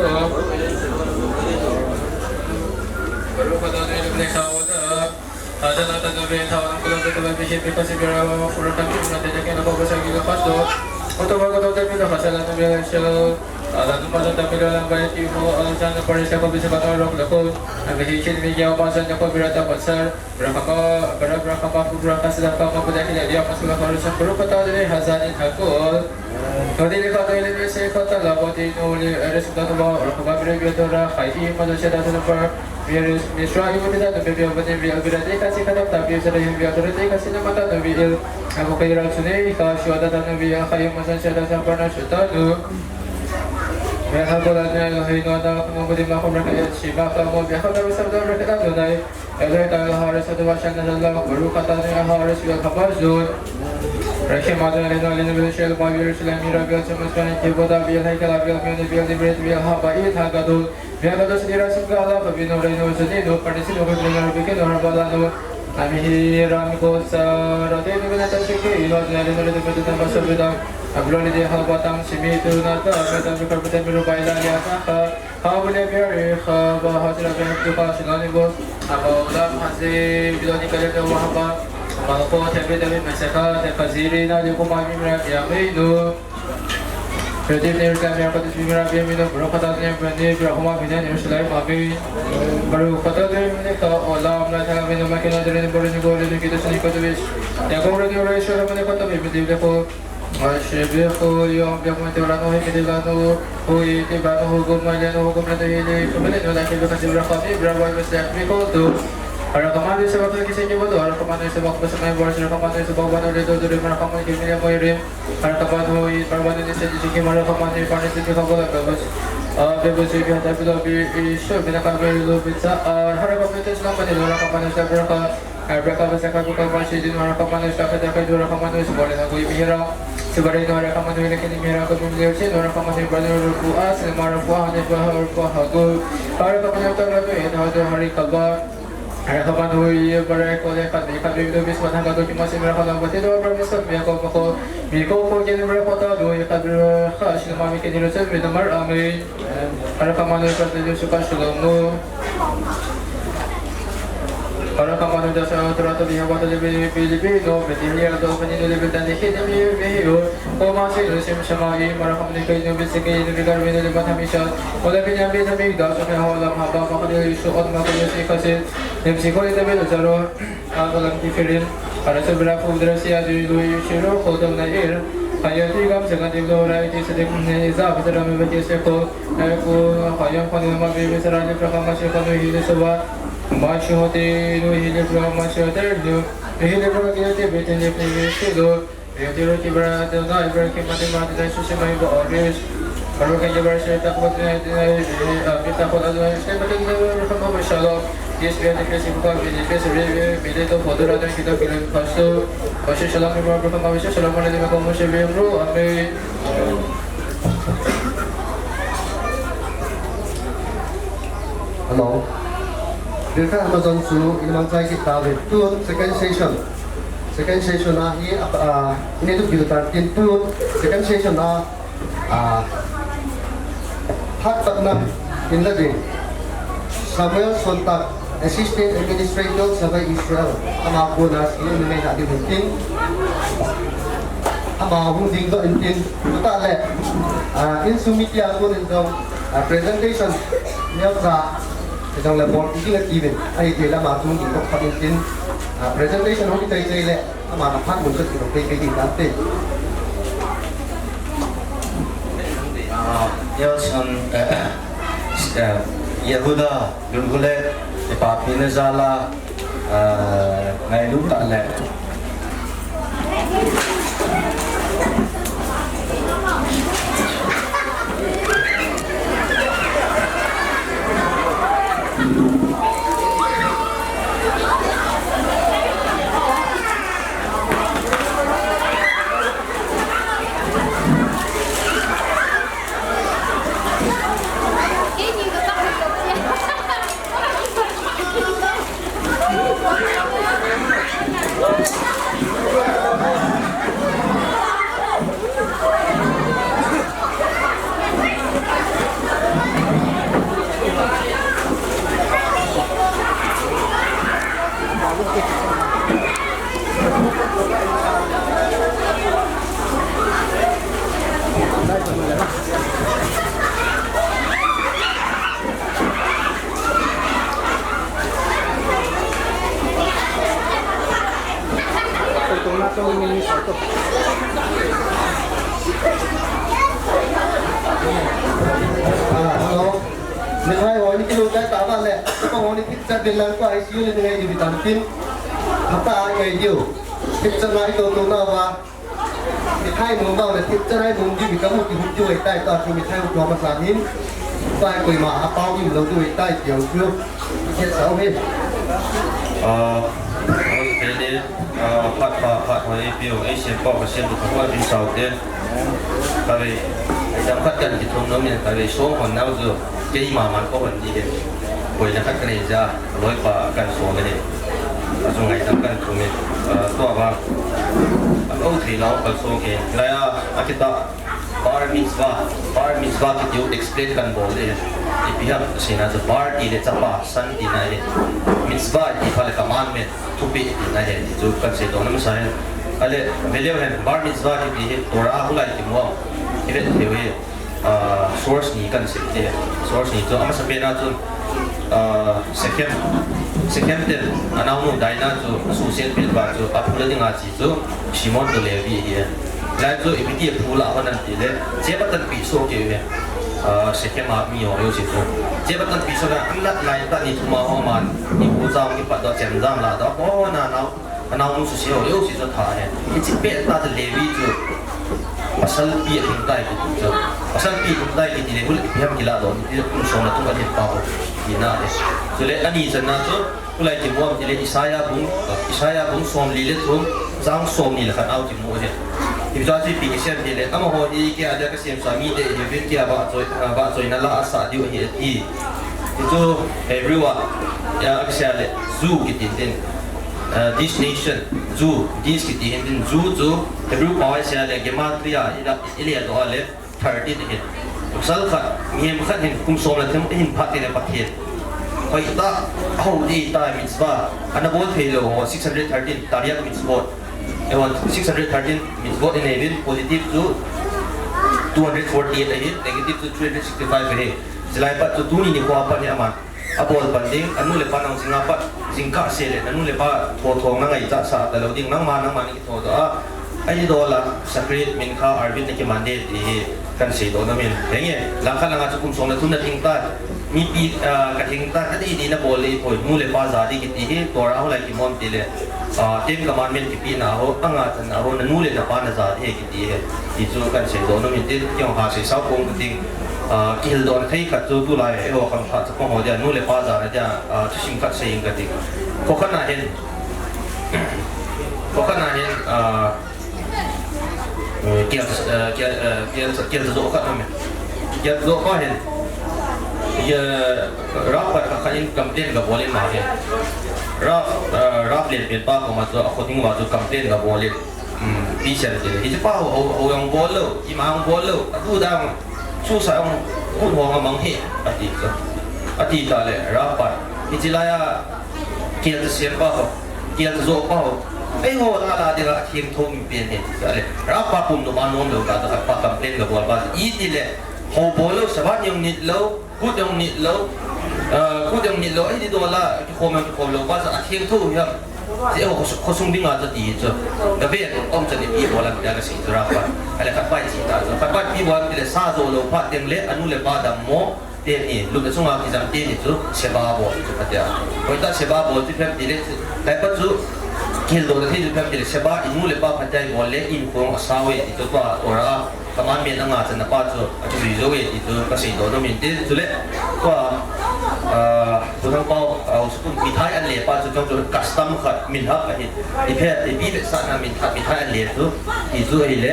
Baruch, Adonai, the Blessed, Adonai, Adonai, Adonai, Adonai, Adonai, Because if you are for a country, not the second of August, I give a fast door. Otoba ko tote mi lo kasala no mi shelo. Ala no pasa tamilo lang bai ti mo ala sana pare sa ko bisa ka ro ko. Ang hihin mi ya pasa na ko birata pasal. Berapa ko berapa berapa ko berapa sila ka mo pada kila dia pasal ko sa ko kata de hazanin hakol. Tadi le kata le se kata la wati no le eres da to ba ko ba bire bi to ra khai i ma do se da to ba. Miris, Misra, Ibu kita tu bibia bani bil bira de kasi kadam tapi sera him bia tu de kasi nama ta tu bil. Aku kira suni ka shua ta tu bil kayu masan shada sampana shutanu. Bia ha bola ne lo hino na kuma budi ma kuma kaya shima ka mo bia ha da sabda bira kita tu nai. Elo ta lo haris tu wa shana lo baru kata ne haris bil khabazun. Rashi ma ne lo ne bil shel ma bil shel mira bil semas kan kiboda bil hai kala bil mene bil dibret bil ha ba it ha gadul. Via kadosh dira singala pavino reino zanino parnisino pavino rubikino rabalano. Amihi ramiko saratino vinata shiki ilo zanarino redo medo tamba sobida. Abloni de halbatam simitu nata meta mikarbata mirubaila liataha. Habule biari haba hasira biari tuka sinonimos. Aba ulam hazi biloni kalendo wahaba. Aba ko tebe tebe meseka te kaziri na de kumami mira yamino. Berarti ini rekam yang patut dibimbing Rabbi Aminu, Baruch atah Adonai Eloheinu, melech haolam, amin. Baruch atah Adonai melech haolam, la tala minu makina dere ni bore ni gore ni kita seni koto bis. Yaakov reni ora Yisrael mene koto bi midi leko. Asher bechol yom bechol mati lanu hi midi lanu. Hu iti banu hu gum lenu hu gum lenu hili. Kumele nu laki bekasi berachami berabah besek bikotu. Harakamanu sebab kiseni bodo, harakamanu sebab besamai boras, harakamanu sebab banu ledo duri, harakamanu kimile moirim. Harakamanu i parvanu ni seni siki marakamanu i parni seni kabola bebus. Ah, bebus i bihata bilo bi isu bina kamelu bitsa. Ah, harakamanu tesna mani harakamanu sabraka. Abraka basa kabuka masi din harakamanu sakata kadu harakamanu sebolena gui mihira. Sebolena harakamanu lekini mihira kadu mihira sin harakamanu banu ruku as maraku hane baharuku hagu. Harakamanu taratu in hadu hari kaba. Harakamanu i barai kole kadmi kadmi do bisman hagadu kimasi mihira kala bati do bra bisman mihira ko mako. Miko ko kini mihira kota do i kadmi kha sinama mikini rusen minamar amin. Harakamanu i kadmi do suka shalom. Harakamanu dasa turato di hawata di bini bini bino bini liya do bini do bini tani hini mi mi yo. Ko masi do sim samai marakamanu i kainu bini siki inu bini garbi inu bini matamisha. Ola bini ambi tami da sumi haolam haba makani isu on makani sikasin. Nim siko inu bini zaro. Akolam kifirin. Harasu bira fu drasi adu ilu iu shiro kotom na ir. Hayati gam sekan ilu rai ti sedik ni za bataram bati seko. Aku hayam kanu ma bi bisara ni prakama se kanu hili suwa. Mashu hoti ilu hili prakama se terlu. Hili prakama kiyati bete ni pini silu. Yati roti bara dona ibra kimati mati na susi mai ba oris. Baru kan jabar se takut ni ni abi takut adu se mati ni sama shalom. Yes, we are the first in God, we are the first, we are the first, we are the first. Pastor, Pastor, shalom, everyone, welcome, Pastor, shalom, alaikum, welcome, Pastor, we are, amen. Hello. Birka Amazon chu in mangchai kit tauve. Tun second session. Second session a hi, ah, in educate tan tin tun second session a, ah, phat patna in la ding. Samuel Sontag, Assistant Administrator, Shavai Israel. Ama kona si in ngai na ding tin. Ama hung ding doh in tin. Tuta le, ah, insung media kon in jong, ah, presentation neocha, jong le bol kiti le kivin. Ahiti le ama chung ding doh phat in tin, ah, presentation hung kichai chai le, ama na phat mun sa kidong pei pei ding tante. Ah, neocha, eh, eh, Yehuda, Lulhule, Epapine Zala, ah, ngailu ta le. Ah, hello. Mithai ho ni kilo kai ta ba le. Ko ho ni picture bin lang ko I C U le ngai di bitan tin. Hata ngai diu. Picture ngai to to na ba. Mithai mong bau le thipchan ai mong di mi kamu ti hum ti wei tai ta chu mithai hum tua masa hin. Tai koima a pau im lo ti wei tai ti ang chu. Ke sau he. Ah, okay ni, ah, phat pha, phat hoi piu, ei siam pau ka siam tu ka pau bin sau te. Ka vei, ei dam khat kan ki thum no mi, ka vei song hon nau chu. Keima man ko hon di he. Koina khat ka nei ja, loipa kan so le he. A chu ngaidam kan thum e. Ah, tua vang. A lo thei lo, kan so ke. Lai a, a kita bar mitzvah, bar mitzvah kiti u explain kan bol le. Ipi ham, sina chu bar ti le chapa, son tina he. Mitzvah ti pha le commandment, thupeh tina he. Ti chu kan sei to na masa he. Ale, veleu hen, bar mitzvah kiti he, Torah a hulai kimu a. Ivet theu he. Ah, source ni kan sei te. Source ni chu, amasa pen a chun, ah, Shechem, Shechem ten, a naonu Dinah chu, a suhset pet uva chu, a phu le ding a chi chu, Shimon to Levi ahi. Lai chu, ipi ti a phu la hon am ti le, chepatan pi so keu ve. Ah, Shechem a mi ho jouse chu. Chepatan pi so na, an lat lai ta ni thum a ho man, ni pu jam ni pat do chem jam la do, ko na nau, a naonu suse ho jouse chu tha he. Hiche pet ta chu Levi chu. Pasal pi a hing tai kiti chu. Pasal pi hing tai kiti le hul ipi ham kila do. Ni kum som le thum a hin pa ho. Ni na he. Chule ani chan na chu. Kulai kimu am ti le Isaiah bung. Isaiah bung som li le thum. Chang som ni le khat a kimu he. Ipi chu ipi kisiam ti le. Amaho hi kei a dia kasiam sa mite hi vin kei a vahchoi, vahchoina la asa diu ahi ati. Hichu Hebrew a, ya, a kisei le, Jew kiti tin. Ah, this nation, Jew, this kiti hin tin, Jew chu Hebrew pao a isei le, gematria, ila, ile a doh a le, thirteen ahin. Pasal khat, mihem khat hin, kum som le thum ahin phat te le Pathen. Hoitah, aho ding tah mitzvah, ana bol thei lou ho, six hundred thirteen, Taryag mitzvot. Eihon, six hundred thirteen mitzvot inei uvin, positive chu two hundred forty-eight ahin, negative chu three hundred sixty-five ahi. Chulai pat chu tuni nikho a pat hi aman. Abol pan ding, anu le apa nang jing a pat, jingkah seh le, nanu le napa thotho na ngaichat sah talou ding, nangma, nangma na kithodoh a, Idol a, Shacharit, Mincha, Arvit na kiman ding ti hi, kan seidoh nom in. Henge, langkhat langa chu kum som le thum na theng tai, mipi, ah, ka theng tai, ka dei dei na bol le poi, nu le pa ja ding kiti hi, Torah a hoilai kimu am ti le, ah, Ten Commandment kipehna ho, anga channa ho, nanu le napa na ja ding ahi kiti hi. Ti chu kan seidoh nom in tin, kei jong ha seisao pong kating, ah, kihildoh na thei khat chu tulai, eiho khangthah chapang ho dia, nu le pa jana dia, ah, thusim khat sei ing kating. Kho khat na hin, kho khat na hin, ah, eh, kial, eh, kial, eh, kial, kial jo khat na me. Kial jo khat hin. Rapper khat khat in complain kabol in ma hi. Rap, eh, rap lenpen pa koma chu, akhoting uva chu complain kabol in. Hmm, pi siam ti le. Hiche pa ho, ho, ho jong bol lou, ima jong bol lou, adu dang, susa jong, kut ho jong amang hi, ati chu. Ati ta le, rapper. Hiche laiya, kel chu siam pa ho, kel chu jo pa ho. Eiho la la dinga athengtho mi pen hi, ti ta le. Rapper pum numa nom lou ta, ta pa complain kabol pa. Iti le, ho bol lou, sabat jong nit lou, Kut jong nit lou, eh, kut jong nit lou, eh, ni dola, kikhom jong kikhom lou, pa sa athengtho u hiam. Hiche ho, kho, khosung dinga chu ti chu. Kavet, um chan ipi bol a, kasei chu rapper. Ale khat pa ichi ta chu. Khat pa ipi bol a, ti le sa jo lou, phat teng le, anu le pa dammo, teni, lup le chunga kijam teni chu, seba bol chu, khat a. Hoitah seba bol chu, phem ti le, lai pa chu, kihil doh na thei chu, phem ti le, seba, inu le pa phatah a ibol le, in kong asao e, ti chu pa, ora, Commandment anga channa pa chu akijui jou e ti chu kasei doh nom in tin, chule tua, ah, Pu Thangpao, ah, Haosapu mithai an le pa chu chong chu custom khat minhag ahi. Iphet, ipi vetsahna minhag, mithai an le chu, ti chu ahile,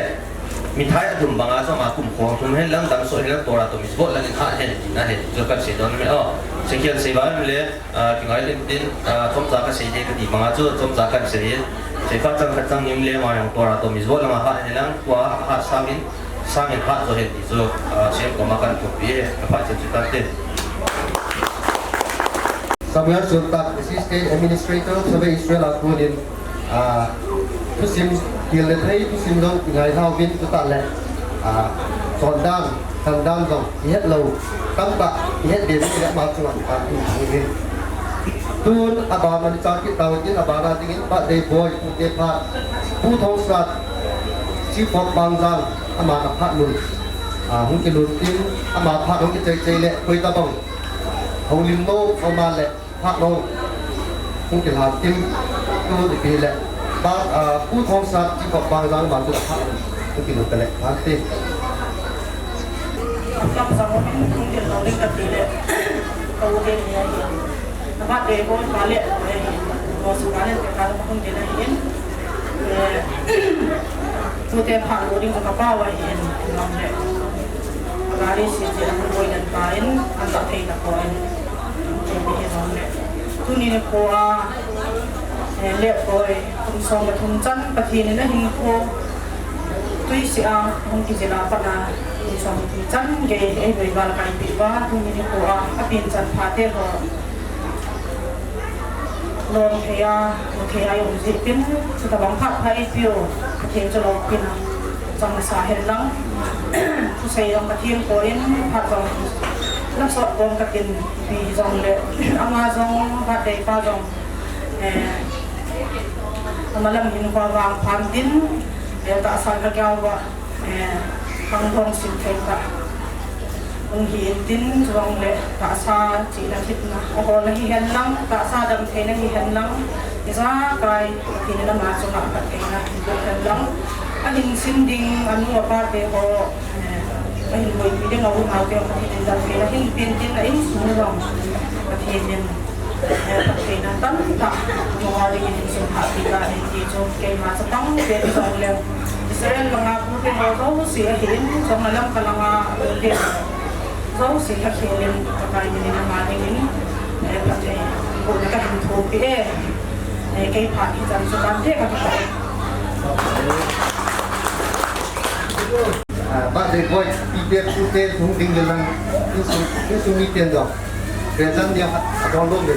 mithai athum banga chu ama kumkhong thum hen lang, damsot hen lang, Torah to mitzvot lang in hat hen tina ahi, chu kasei doh nom in. Oh, Sekian sei ba le, Ah, kingai tin tin, ah, chomcha kasei ding kati banga chu, chomcha kasei in. Seikha chang khat chang nim le ma jong Torah to mitzvot langa hat hen lang, tua hat sangin, sangin hat jo hen ti chu, ah, Sekian koma kathumpi e, kaphat chan chu kati. Samuel Suntak, Assistant Administrator, Survey Israel a konin, ah, thusim, kihil le thei, thusim jong, kingai thauvin, chutah le, ah, chondan, Kandan jong ihet lou, tamtah ihet be le ama chunga ipan in thang in. Tun abana ni chang kit tau in, abana dingin birthday boy, Pu Tephat, Pu Thongsat, Chief of Pangjang, ama na phat nun. Ah, hung kilhun tin, ama phat hung kichei chei le, koi tabang. Houlim no, ama le, Phat lou. Hung kilhun tin. Tu ipi le. Ba, ah, Pu Thongsat Chief of Pangjang ma tu phat. Hung kilhun kale. Phat tin. Kam sang hung kilhun ding kati le. Kau ding ni ahi. Napa te ko kale. Ko su kale te kale hung ding ahi. Eh, tute phat lou ding ka pa wa hin, long le. Gari si je an boi dan pa in, an ta thei ta ko in. Ke bi hi long le. Tuni nikho a, eh, le koi, kum som le thum chan, Pathen in ahinkho. Tui si a, hung kijil a pat a, kum som le thum chan, gei, eh, boi val kai pi va, tuni nikho a, apin chan pha te ho. Lom thei a, mu thei a i um jeh pin, chutabang phat pha i piu, Pathen chu lom pin a, chang sa hen lang. Thusei jong Pathen ko in, phat jong, lam sot kom ka tin, pi jong le, ama jong, birthday pa jong, eh, ama lam hin kho vang phan tin, eh, tahsan ka kiau va. Eh, khang hong sim thei ta. Hung hi in tin, chuang le, tahsa chihna thipna. Ahol na hi hen lang, tahsa dam thei na hi hen lang. Ijakai, Pathen in ama chunga phattheina, hi hen lang. Ahin sin ding, anu apa te ho, eh, ahin boipi ding, a u nau te ho, Pathen in dam thei na, hin pin tin, a insung jong, Pathen in. Eh, phattheina tamtah, mo a ding in sum hahpi ta in ti chu, keima chapang te jong le, Israel langa pu te ho jouse ahin, jong a Lamka langa pu te jouse ahin, Pakai min in ama ding in, eh, phatthei, pu na ka hin thumpi e, eh, kei phat hi chan chu kan te ka kipah e. Ah, birthday boy, pi te, pu te, hung ding le lang, insung, insung miten jong. Present dia, adon lom le.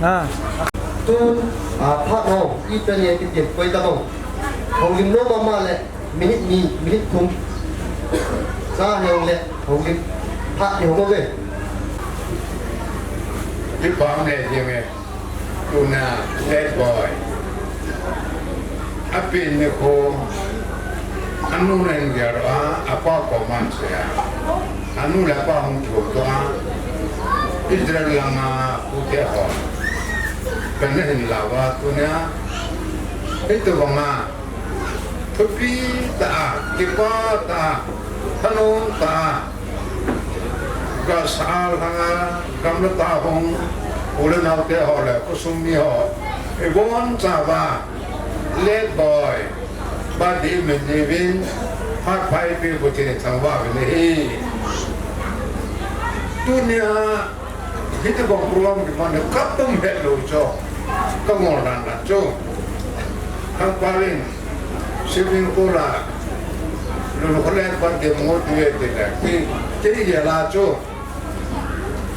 Ah. Tun, ah, phat ho, i pen ye kiti, koi tabang. Houlim lou mama le. Minute ni, minute thum. Sa hong le, houlim. Phat ni hong ve. Kipah e jeng e. Tuna, bad boy. Apin nikho. Anu na hin gel a, apa ko man se a. Anu le apa hung thu to a. Israel langa pu te ho. Kana hin la va tuna. Itu banga. Thupi ta a, kipah ta a, thanom ta a. Ka sa lhang a, gamla ta hung, u le nao te ho le, khosung mi ho. Ibon chava, late boy, ba di min ni vin, phat phai pi bu ti thang ba vin hi. Tunia, hiti bang program ki man ka pum het lo cho, ka ngol dan dan cho. Thang pa vin, swimming pool a, lun ko late ba di mo ti ve ti la, ki, ki ye la cho.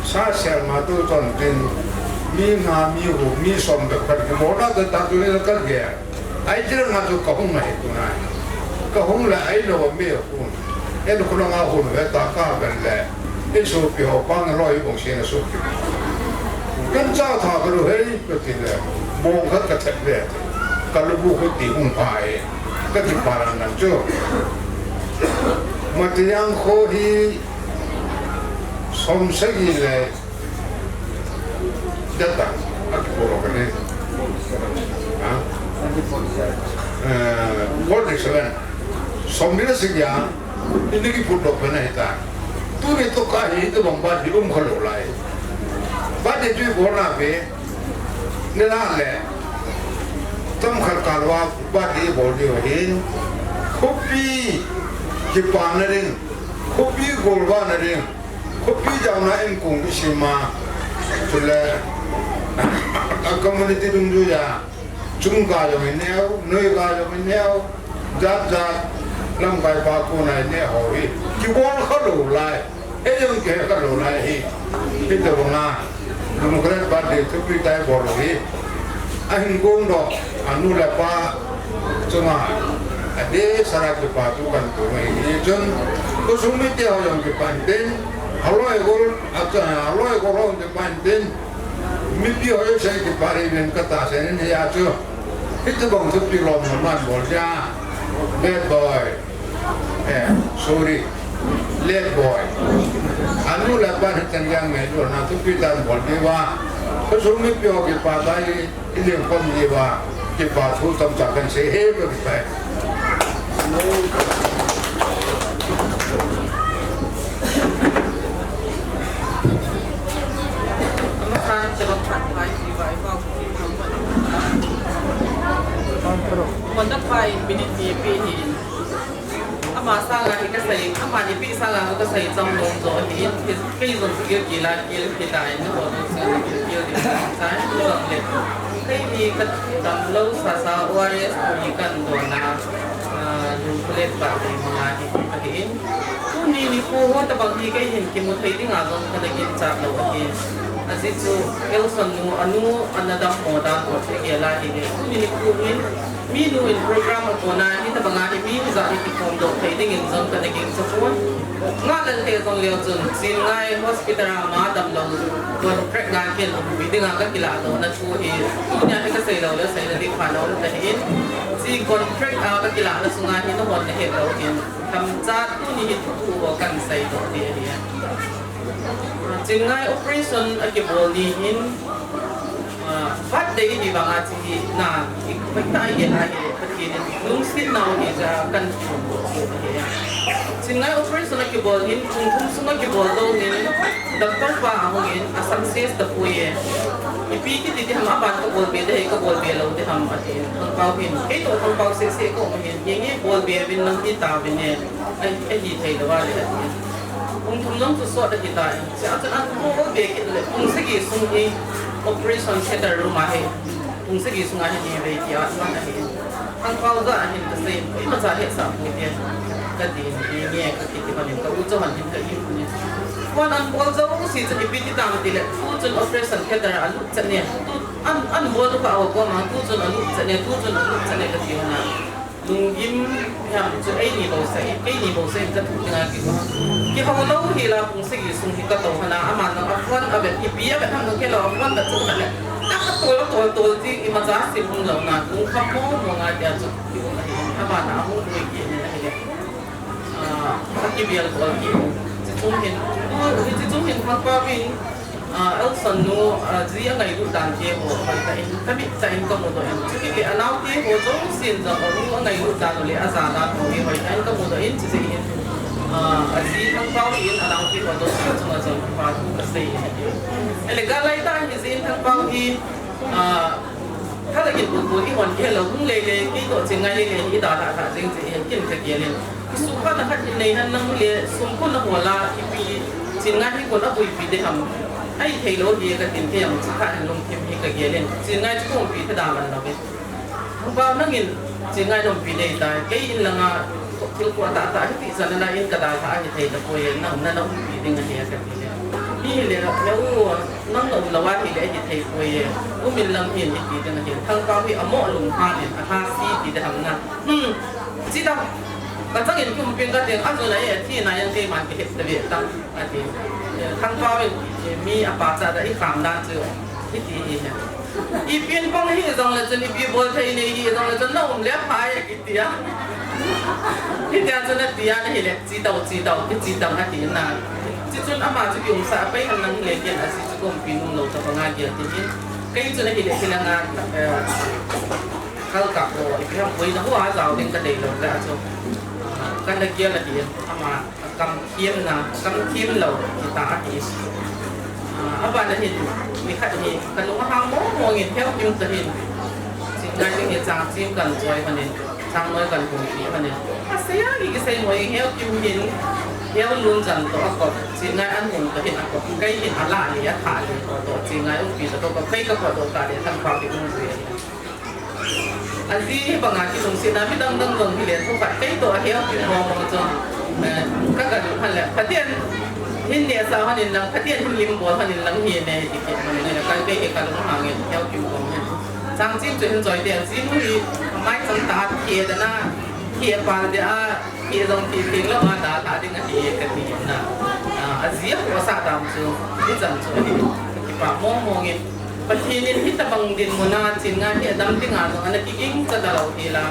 Sa sel ma tu ton tin, mi nga, mi hu, mi som be khat ki mo na ta ta tu le ka ge. Ai jira nga tu ka hung na he tu na. Ka hung la ai lo mi hu. En ko nga hu ve ta ka ben le. I so pi ho pa nga lo i bong si na so pi. Kan cha tha ka lu hei pe ti le. Bong khat ka chat le. Ka lu bu hu ti hung pa e. Ka ti pa ran nan chu. Ma ti yang kho hi som sagi le. Data, a ki puro ka ni. Ha? Eh, forty seven. Som ni sagi a, ini ki put dok pena hita. Tu ni to ka hi, to bang ba di um kha lo lai. Ba di tu bo na be, ni na le. Tam khat ka lo ba di bo di hin. Khopi, ki pa na ring. Khopi gol ba na ring. Khopi jaona in kong isi ma. Chule, a community dungjuia. Chung ka jong in neo, noi ka jong in neo. Jat jat, lamkai pa kona in neo hi. Ki bol kha lo lai. He jong ki he kha lo lai hi. Hiti banga. Democrat Party thupi tai bol hi. A hin gong doh, a nu le pa chunga, a de sara kipa thu kan tu mai hi chun, khosung mite ho jong kipan tin, a loi gol, a cha, a loi gol ho kipan tin, mipi ho jong sei kipa ri ven ka ta sen hi a chu. Hiti bang thupi lom man bol ja. Bad boy. Eh, sorry. Late boy. A nu le a pa hi chan yang ngai lo na thupi tan bol diu va. Khosung mipi ho kipa tai, i leng khom diu va. Kipa thu tam cha kan sei he pe pai. Konda pai minute ni pe hi. Ama sanga hi ka sei, ama ni pi sanga ka sei chang nom jo hi, kei jong chu kei la kei kei ta in ho jong chu kei kei ta in jong le. Kei ni ka dam lo sa sa O R S ni kan do na, ah, lu kule pa ni ma ni ka hi in. Tuni nikho ho tabang hi kei hin kimu thei dinga jong kana ginchat lou ahi. Ajeh chu Elson nu, anu ana dammo dan ho chu gel ahi le. Tuni nikho hin minu in program a kona hitabanga hi mi hijat hi kikhom doh thei dingin jong kana ginchat pon. Nga lal he jong leu chun Chingai Hospital a ama damlou contract nga kin umpi dinga ka kilah doh na thu hi. Tunia hi ka sei lou le sei na ding pha lou le ta hin. Chi contract a ka kilah na sunga hi nahon nahet lou hin. Tamcha tuni hi thu ho kan sei doh ding ahi. Chingai operation a kibol ni hin, ah, birthday hi banga chi hi na, i, i ta hi na hi, Pathen in lungsetna u hi ja kan thum doh chu ahi. Chingai operation a kibol hin, kum thum sunga kibol doh hin, doctor pa ahung in, a success tapoi e. Ipi kiti ding ham, aban ka bol be ding, ka bol be lou ding ham, atin. Thangpao hin, kei toh Thangpao seh seh ka um hin, nge nge bol be uvin lang hita uvin e. Ai, ahi thei lou a le, atin. Kum thum jong chu sot ahi tai. Chua chun an bol be kit le, pung sagi sung hi operation theatre room a hi. Pung sagi sunga hi ni vei tia man ahi. Thangpao ja ahin ka sei, imacha hetsah poi te. Ka ti ni nge ka kiti hon in ka u cho hon in ka i u ni. Phone an bol jouse chu ipi ti tam ti le, tu chun operation theatre a lut chat ne. Tu an, an bol tu ka au ko ma, tu chun a lut chat ne, tu chun a lut chat ne ka ti hon a. Lunggim hiam chu eini bouseh, keini bouseh in ka thu dinga kiko. Kihou lou hi la pung sagi sung hi ka tou hon a, aman jong a phone a vet, ipi a vet ham jong kei lou, a phone vet chu ka le. Ka tol, tol, tol ji, imacha sim hung lou na, kung kham mo mo nga tia chu, aban a hung lui kit ni na hi le. Ah, a kibial kol kit. Chi chung hin, chi chung hin Thangpao in, ah, Elson nu, ah, ji angailut dan te ho, hoitah in, tamit tah in kamu doh in. Chutile anaote ho jousen jong, anu angailut dan u le aja dan u hi, hoitah in kamu doh in, chujeh hin, ah, aji Thangpao in, anaote ho jousen chunga jong kipa thu kasei in. Ele, galai tah in, aji Thangpao hi, ah, Khat a kin pu pu i hon ke lo hung lei lei, kei toh Chingngai lei lei hi da da da jing jing hin kin ka gel in. Ki su khat a khat in nei han nang le, sum kun a hol a, ipi Chingngai hi kun a buipi de ham. Ai thei lo hi ka tin kei ang chi khat in lungthim hi ka gel in. Chingngai chu kong pi ka da man lo ve. Thangpao nangin Chingngai lom pi dei tai, kei in langa thil ko ta ta hi ti sa na na in ka da ta hi thei ta ko ye, nang na na um pi ding a hi ka ti le. Mi hi le na u nang na um lo a hi le hi thei ko ye. Um in lang hin hi ti ding a hi. Thangpao hi a mo lum ha in a ha si ti de ham na. Hmm. Chi ta. Ka chang in kum pin ka ding a zo na ye thi na yang kei man ki het ta ve ta. A ti. Thangpao in mi a pa cha da i kham dan chu. Hi ti hi he. Ipi in pang hi jong le chun, ipi bol thei nei hi jong le chun, na um le pha e, kiti a. Kiti a chun ati a, na hi le, chi tau, chi tau, ki chi tau, ati na. Chi chun ama chu ki um sa, pai han nang le kian a si chu kom pi nung lo ta panga ki ati hin. Kei chun a hi le, hi la nga, eh, kal ka ko, ipi ham pui na hua jao ding ka dei lo ka chu. Ka na kian a ti, ama. Kam thiem na, kam thiem lo, kita a ti. Ah, a ban a hin, mi khat hi, ka lung a hang mong mong in, Heo Kim ta hin. Chingngai ding hi chang chim kan choi hanin, chang noi kan hung pi hanin. A sei a, ki sei noi Heo Kim hin, Heo Lun chan to a ko, Chingngai an hung ta hin a ko, kei hin a la li, a tha li, ko to, Chingngai um pi ta to, ko kei ka ko to ta li, Thangpao ki um pi. A ji hi banga kilungsetna mi dang dang jong hi le thu khat kei to a Heo Kim bol bang chu, eh, ka ga du khan le. Pathen hin neh sa hanin lang, Pathen hin lim bol hanin lang hi ne ti ke man ne ka kei ke ka lung hang in Heo Kim bol hin. Chang chim chu hin choi te a ji nu hi mai chang ta a thi da na thi a pal de a Hi jong ti ting lo a da ta ding a ti ka ti na. Ah, a ji a ko sa dam chu, hi chan chu hi. Kipa mong mong in. Pathen in hi tabang dinmun a Chingngai hi a dam ding a jong ana kiging cha da lo ti la.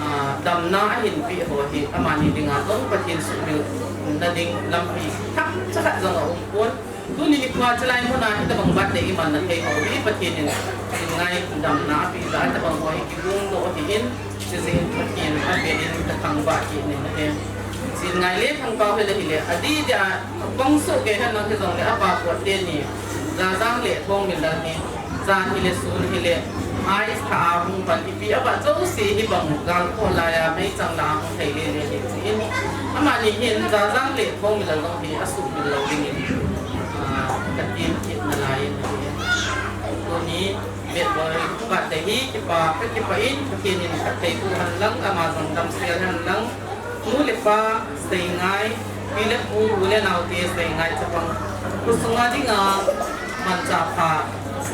Ah, damna a hin pi ho hi amani ding a jong Pathen sumil na ding lampi thak cha khat jong a um pon. Tuni nikho a chulai muna hitabang birthday iman na thei ho hi Pathen in Chingngai damna ape a, hitabang ho hi kigong doh ahi in, chujeh in Pathen avel in ka thangvah kit in ahi. Chingngai le Thangpao hi le hi le, adeh deh a, bangsoh kei hen lang hijongle apa pot teni, Jajang le Thongminlal hi, jan hi le sun hi le, Ais tha a hung pan ipi a vah jouse hi bang gal kho lai a meichang la a hung thei le le hi chi in. Amani hin Jajang le Thongminlal jong hi a suhmil lou ding in. Ah, ka tin kit na lai in hi. Tuni, Metboi, ka te hi kipa, ka kipa in, ka tin in ka thei ku han lang, ama jong dam sel han lang. Nu le pa seingai, pi le pu, u le nao te seingai chapang. Khosung a dinga manchah pha,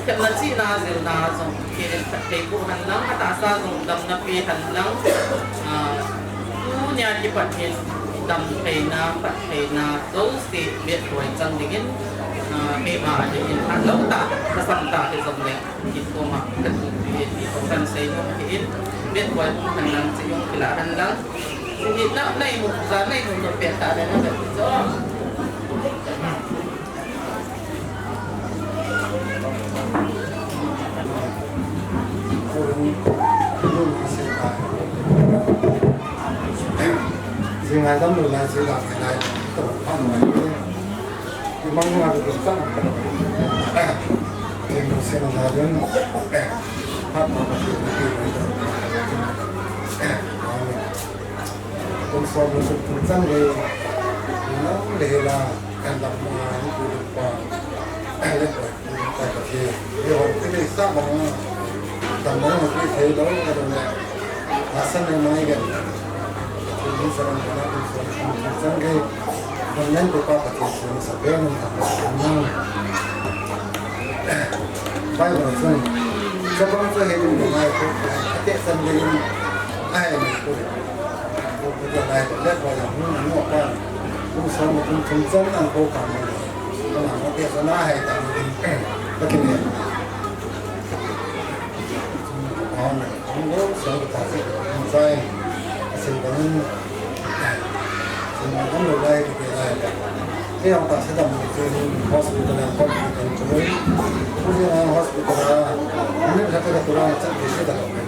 thepna chihna jilna jong Pathen in phatthei boh hen lang, atahsa jong damna pe hen lang. Ah, tunia kipat hin damtheina, phattheina jouse Metboi chang dingin, ah, keima a dingin phat lou tah, ka sam tah hijongle. Kikoma ka tupi e ti ko kan sei nom ahi in, Metboi hung hen lang, chi hung kila hen lang. Chi hi na, na imu, ja na imu no pe ta le na ka ti jo. Jing ai dam lo lai, chi la lai, to pa mai. Imang nga ko sa. Tin ko sino na din. Pat ma ko tin ko. Amen. Kun so mo su tun san le. Na le la kan dam ma ni ku pa. Le pa. Ka ka ti. Yo ko ni sa ma. Dam ma ni ku se do ka do na. Asan na mai ga. Kun sa na na kun so tun san le. Kun nan ko pa ka ti so sa be na. Bible chun, chapang chu hei ding ding ai ko, ate san ding in, ai ni ko. Ko ko ja lai ko, le ko ya, hmm, mo pa. Ko so mo kun chun chan an ko ka mo. Ko na mo te so na hai ta ni. Ka ki ne. Ko na. Ang lo, sa ka ta si, ang sai, si ka nun, si ma dam lo lai, ki lai. Kei ang ta si dam lo, si hospital ang pag, ki kan tuloy. Ko si ang hospital, ang ni kata ka tulang, sa ki si dam lo.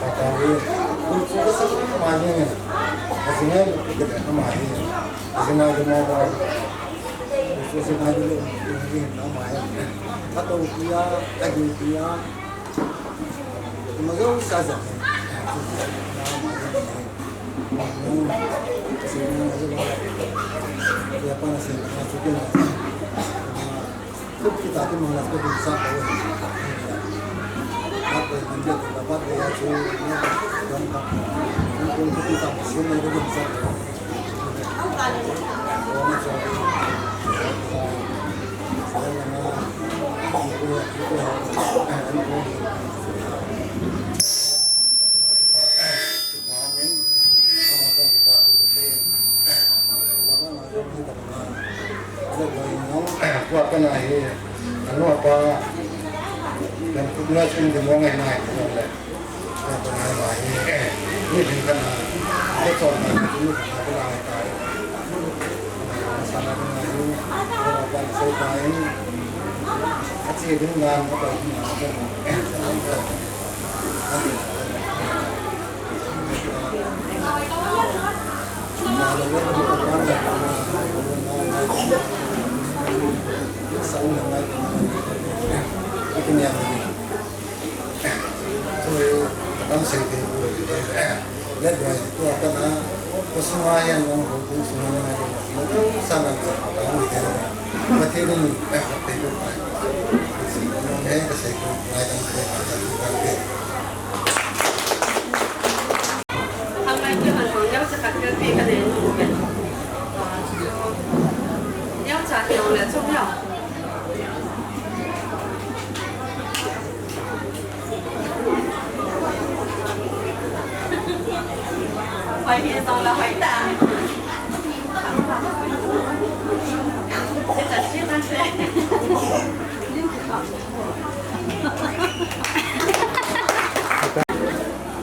Patawi, ko si ka sa ko ma ni, kasi nga, ko si ka ma ni, kasi nga, ko ma ni, ko si nga, ko ma ni, kato kiya, agi kiya.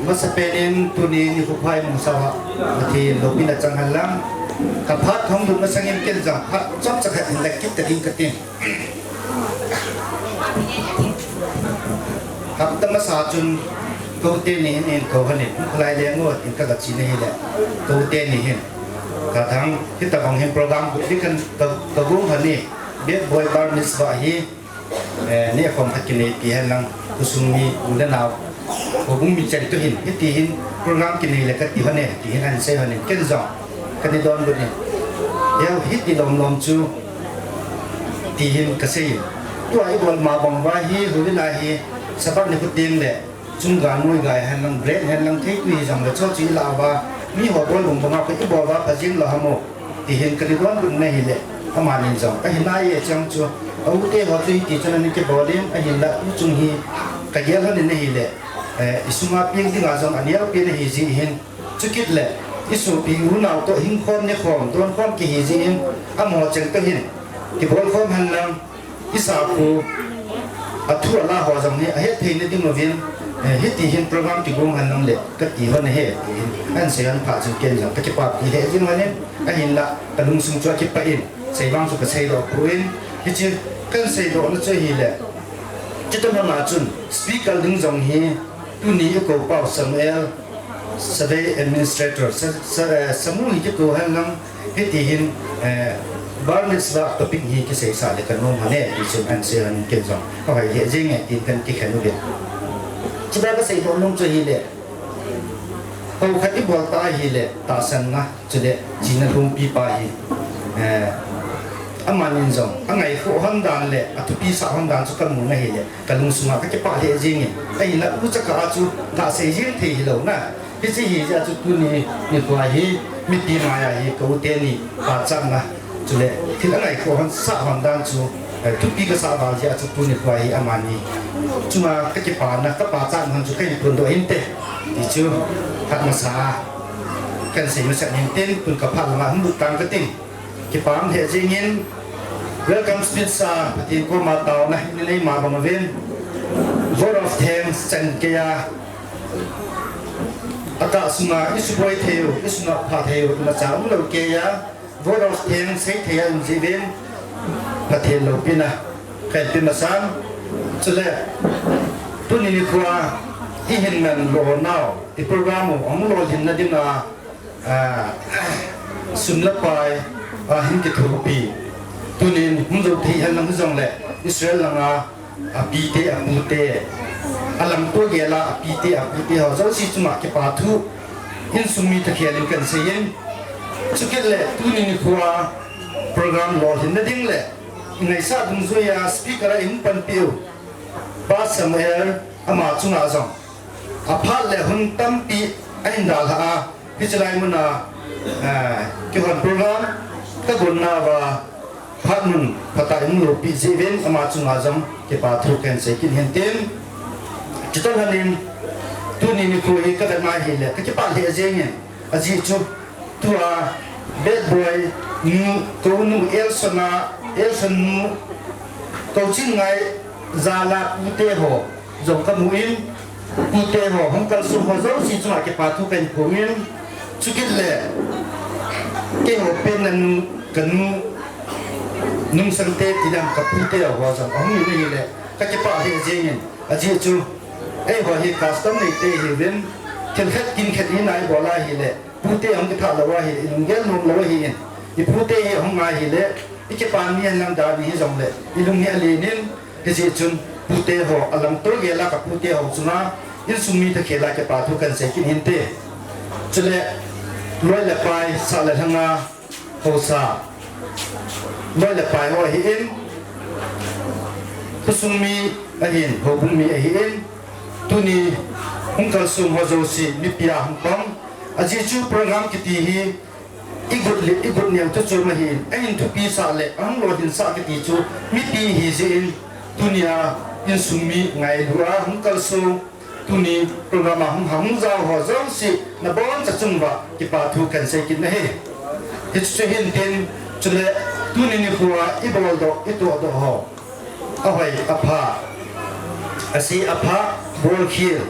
Masapen in tuni nikho pha imusah uva, Pathen loupina chang hen lang. Kaphat hung lhun masangin ken jong phat chomcha khat hin la kit ta ding kati. Hapta masa chun kote ni hin in ko hanin, lai le ngo tin ka gachi na hile. Kote ni hin. Ka thang, hitabang hin program bu di kan ka, ka gung hani. Big Boy Bar Mitzvah hi. Eh, ni khom khat kinei pi hen lang, khosung mi u le nao, khobung mi cheng tu hin, hiti hin program kinei le kati hon e, ti hin ahin sei hon in, ken jong kani donbut in. Hiti lom lom chu, ti hin kasei in. Tua ibol ma bang uva hi, houin a hi, Sabbath nikho teng le, chung gal ngoi gal hen lang, break hen lang, thei tui hi jong le, chu chu ila uva, mi ho bol bung banga, ko ibol uva, pha jing lou ham o. Ti hin kani donbut na hile, amani jong. Ahin nai e chang chu, a u te ho chu hiti chun ani kibol in, ahinla u chung hi kagel hon in ahile, eh, isunga peng dinga jong aneo pen ahi ji hin, chukit le, isopi unao to hing khom ne khom, don khom kihi ji hin, amaho cheng to hin, kibol khom hen lang, Isakhu, athu ala ho jong hi, ahet thei na ding uvin, eh, hiti hin program kigong hen lang le, kati hon ahi, ti hin, ahin sei hon phat chun ken jong, kakipah pi lheh jing hon in, ahinla, kalungsung chu akipah in, sei vang chu kasei doh poi, hiche, kahin sei doh na chu ahile, chuti mama chun, speaker ding jong hi, Tuni i kou pau Samuel, Survey Administrator, sa, sa, eh, Samu hi kikou hen lang, hiti hin, eh, Bar Mitzvah topic hi kisei sa le kanom hon e, ti chun ahin sei hon ken jong. Ka hoi le jing e, tin kan kikhen uvin. Chuti kasei doh nom chu ahile. Hou khat ibol ta ahile, tahsan na. Chule, china lhumpi pa hi, eh, amanin jong, angaikhoh hon dan le, athupi sah hon dan chu kamu na hile, kalungsunga kakipah lheh jing in, ahinla, uchaka a chu, gasei jing thei hilou na, hiche hi jeh a chu tuni, nikho hi, mipi maiya hi, ka u teni, pachatna, chule, thil angaikhoh hon sah hon dan chu, eh, thupi kasah val jeh a chu tuni nikho hi, amani, chunga kakipana, kapachatna hon chu kahin phondoh hinte, ti chu, khat masa a. Kahin sei masat in tin, tun kaphat lama hung lut tang kating. Kipah lheh jing in, welcome speech a, Pathen koma taona nei ma bang uvin. Vote of thanks chan keiya. Atah sunga isuboi thei u, isunga pha thei u, imacha umlou keiya. Vote of thanks sei thei a um jiuvin. Pathen loupina. Kahin pe masan. Chule, tuni nikho a, ihin man lou nau, i program u, ahung lolhin na dinga, Ah, sum le pai, ah, hin kithopi. Tunin, hung jou thei hen lang hijongle, Israel langa, api te, apu te, Alamto gel a apite apute ho jouse chunga kipa thu insung mi thakhel in kahin seiyin. Chukit le tuni nikho a program lolhinna ding le ingaisah dungjuiya speaker a ihung panpiu Pa Samuel, ama chunga jong aphat le hun tampi ahin dalhah a, hiche lai muna, eh, kihon program kagonna uva phat mun phatah a ihung lopi jeh uvin ama chunga jong kipa thu kahin sei kit in tin. Chutoh lhonin tuni nikho hi kavet ngai hile kakipah lheh jengin, ajeh chu tua Bad Boy nu, kou nu Elson a, Elson nu, kou Chinngai jal a pute ho jong kamun, pute ho hung kalsong ho jouse chunga kipa thu kahin phong in, chukit le keiho penna nu, kanu Nungsangte tidam kapute ho jong ahung in ahile kakipah lheh jengin, ajeh chu eiho hi custom neite ihiuvin, thil khat kin khat hi nai bol ahile pute ahung kithah lou ahile ilunggel nom lou ahin, ipute hi ahung ngai hile ikipa ni henlang dan ihi jongle ilung hi alen in, hijeh chun pute ho alamto gel a kapute ho chunga insung mi thakhel a kipa thu kahin sei kit in tin. Chule loi le pai, sah le lhanga haosa, loi le pai ho ahin, khosung mi ahin, houbung mi ahin, tuni hung kalsong ho jouse mipi a hung pang, ajeh chu program kiti hi igut le igut neo chu chom ahin, ahin thupisah le ahung lolhinsah kiti chu mipi ahi jeh in, tunia insung mi ngailu a hung kalsong, tuni program a hung, hung jao ho jouse naboncha chunguva kipa thu kahin sei kit in ahi. Hiche chu hin tin, chule tuni nikho a iboldoh, itohdoh ho ahoi apha, ase apha, bolkhel,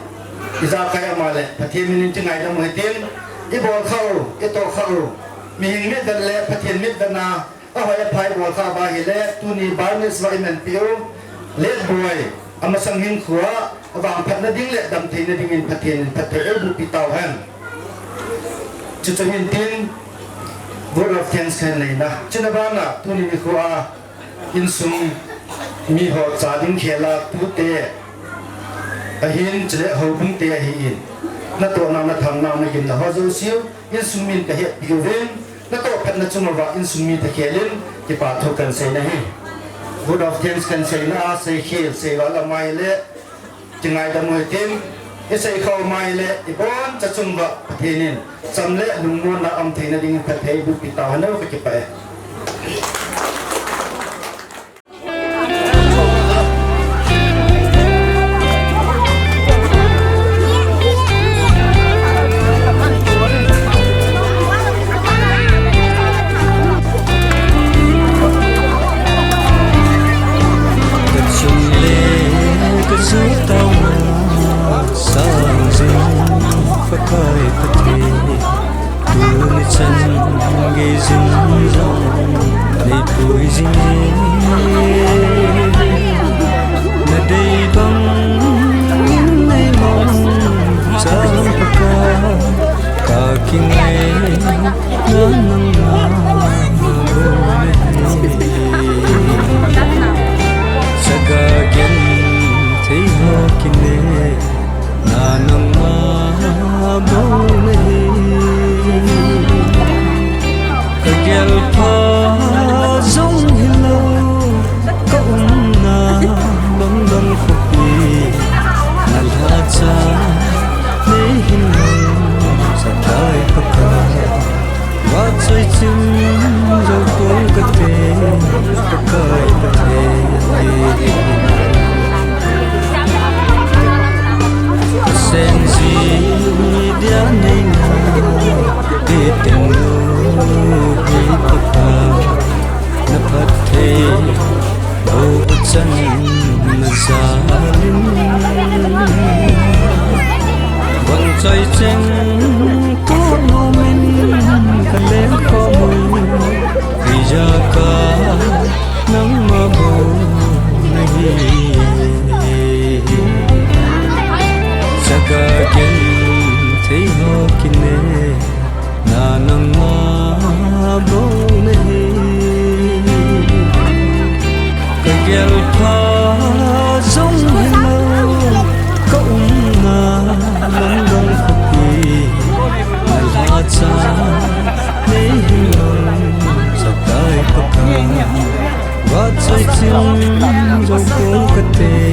ijakai ama le Pathen min in chingaidam u hitin, ibolkhah u, itohkhah u, mihem mitvet le Pathen mitvet a ahoi apha ibol khah uva ahile tuni bar mitzvah imanpiu Late Boi, amasang hinkhoa avangphatna ding le damtheina dingin Pathen in phatthei eibohpi tauhen. Chuchu hin tin, vote of thanks kahin neina, chuna bana tuni nikho a insung miho cha ding khel a tute ahin, chule houbungte ahin, natohnau, nathamnau, nagimnau ho jouseu insung min kahetpiuvin, natoh phatna chunguva insung mi thakhel in kipa thu kahin seina ahi. Vote of thanks kahin seina a seikhel seival ama ahile chingaidam u hitin, iseikhah u ama ahile iboncha chunguva Pathen in cham le lungmonna um theina dingin phatthei eibohpi tauhen, kakipah e. Kachung le kajou tauva, sang jing Pakai Pathen, tuni chan gei jing jong neipui jing e. Nadei bang neimang cham Pakai, kakingaina nangma bou nahi. Chaga genthei ho kinepna nangma bou nahi. Kagelpha jong hilou, kaumna bang bang khopi, nalhacha neihin mang, Pakai Pakai. Vahchoi ching jou pon kate, Pakai Pathen. Senji dia neina, te teng lou hi Pakai, naphatthei bou chan najalin. Vahchoi cheng toh nomin kalengkhom u, ijakai nangma bou nahi. Chaga genthei ho kinepna nangma bou nahi. Kagelpha jong hilou, ka te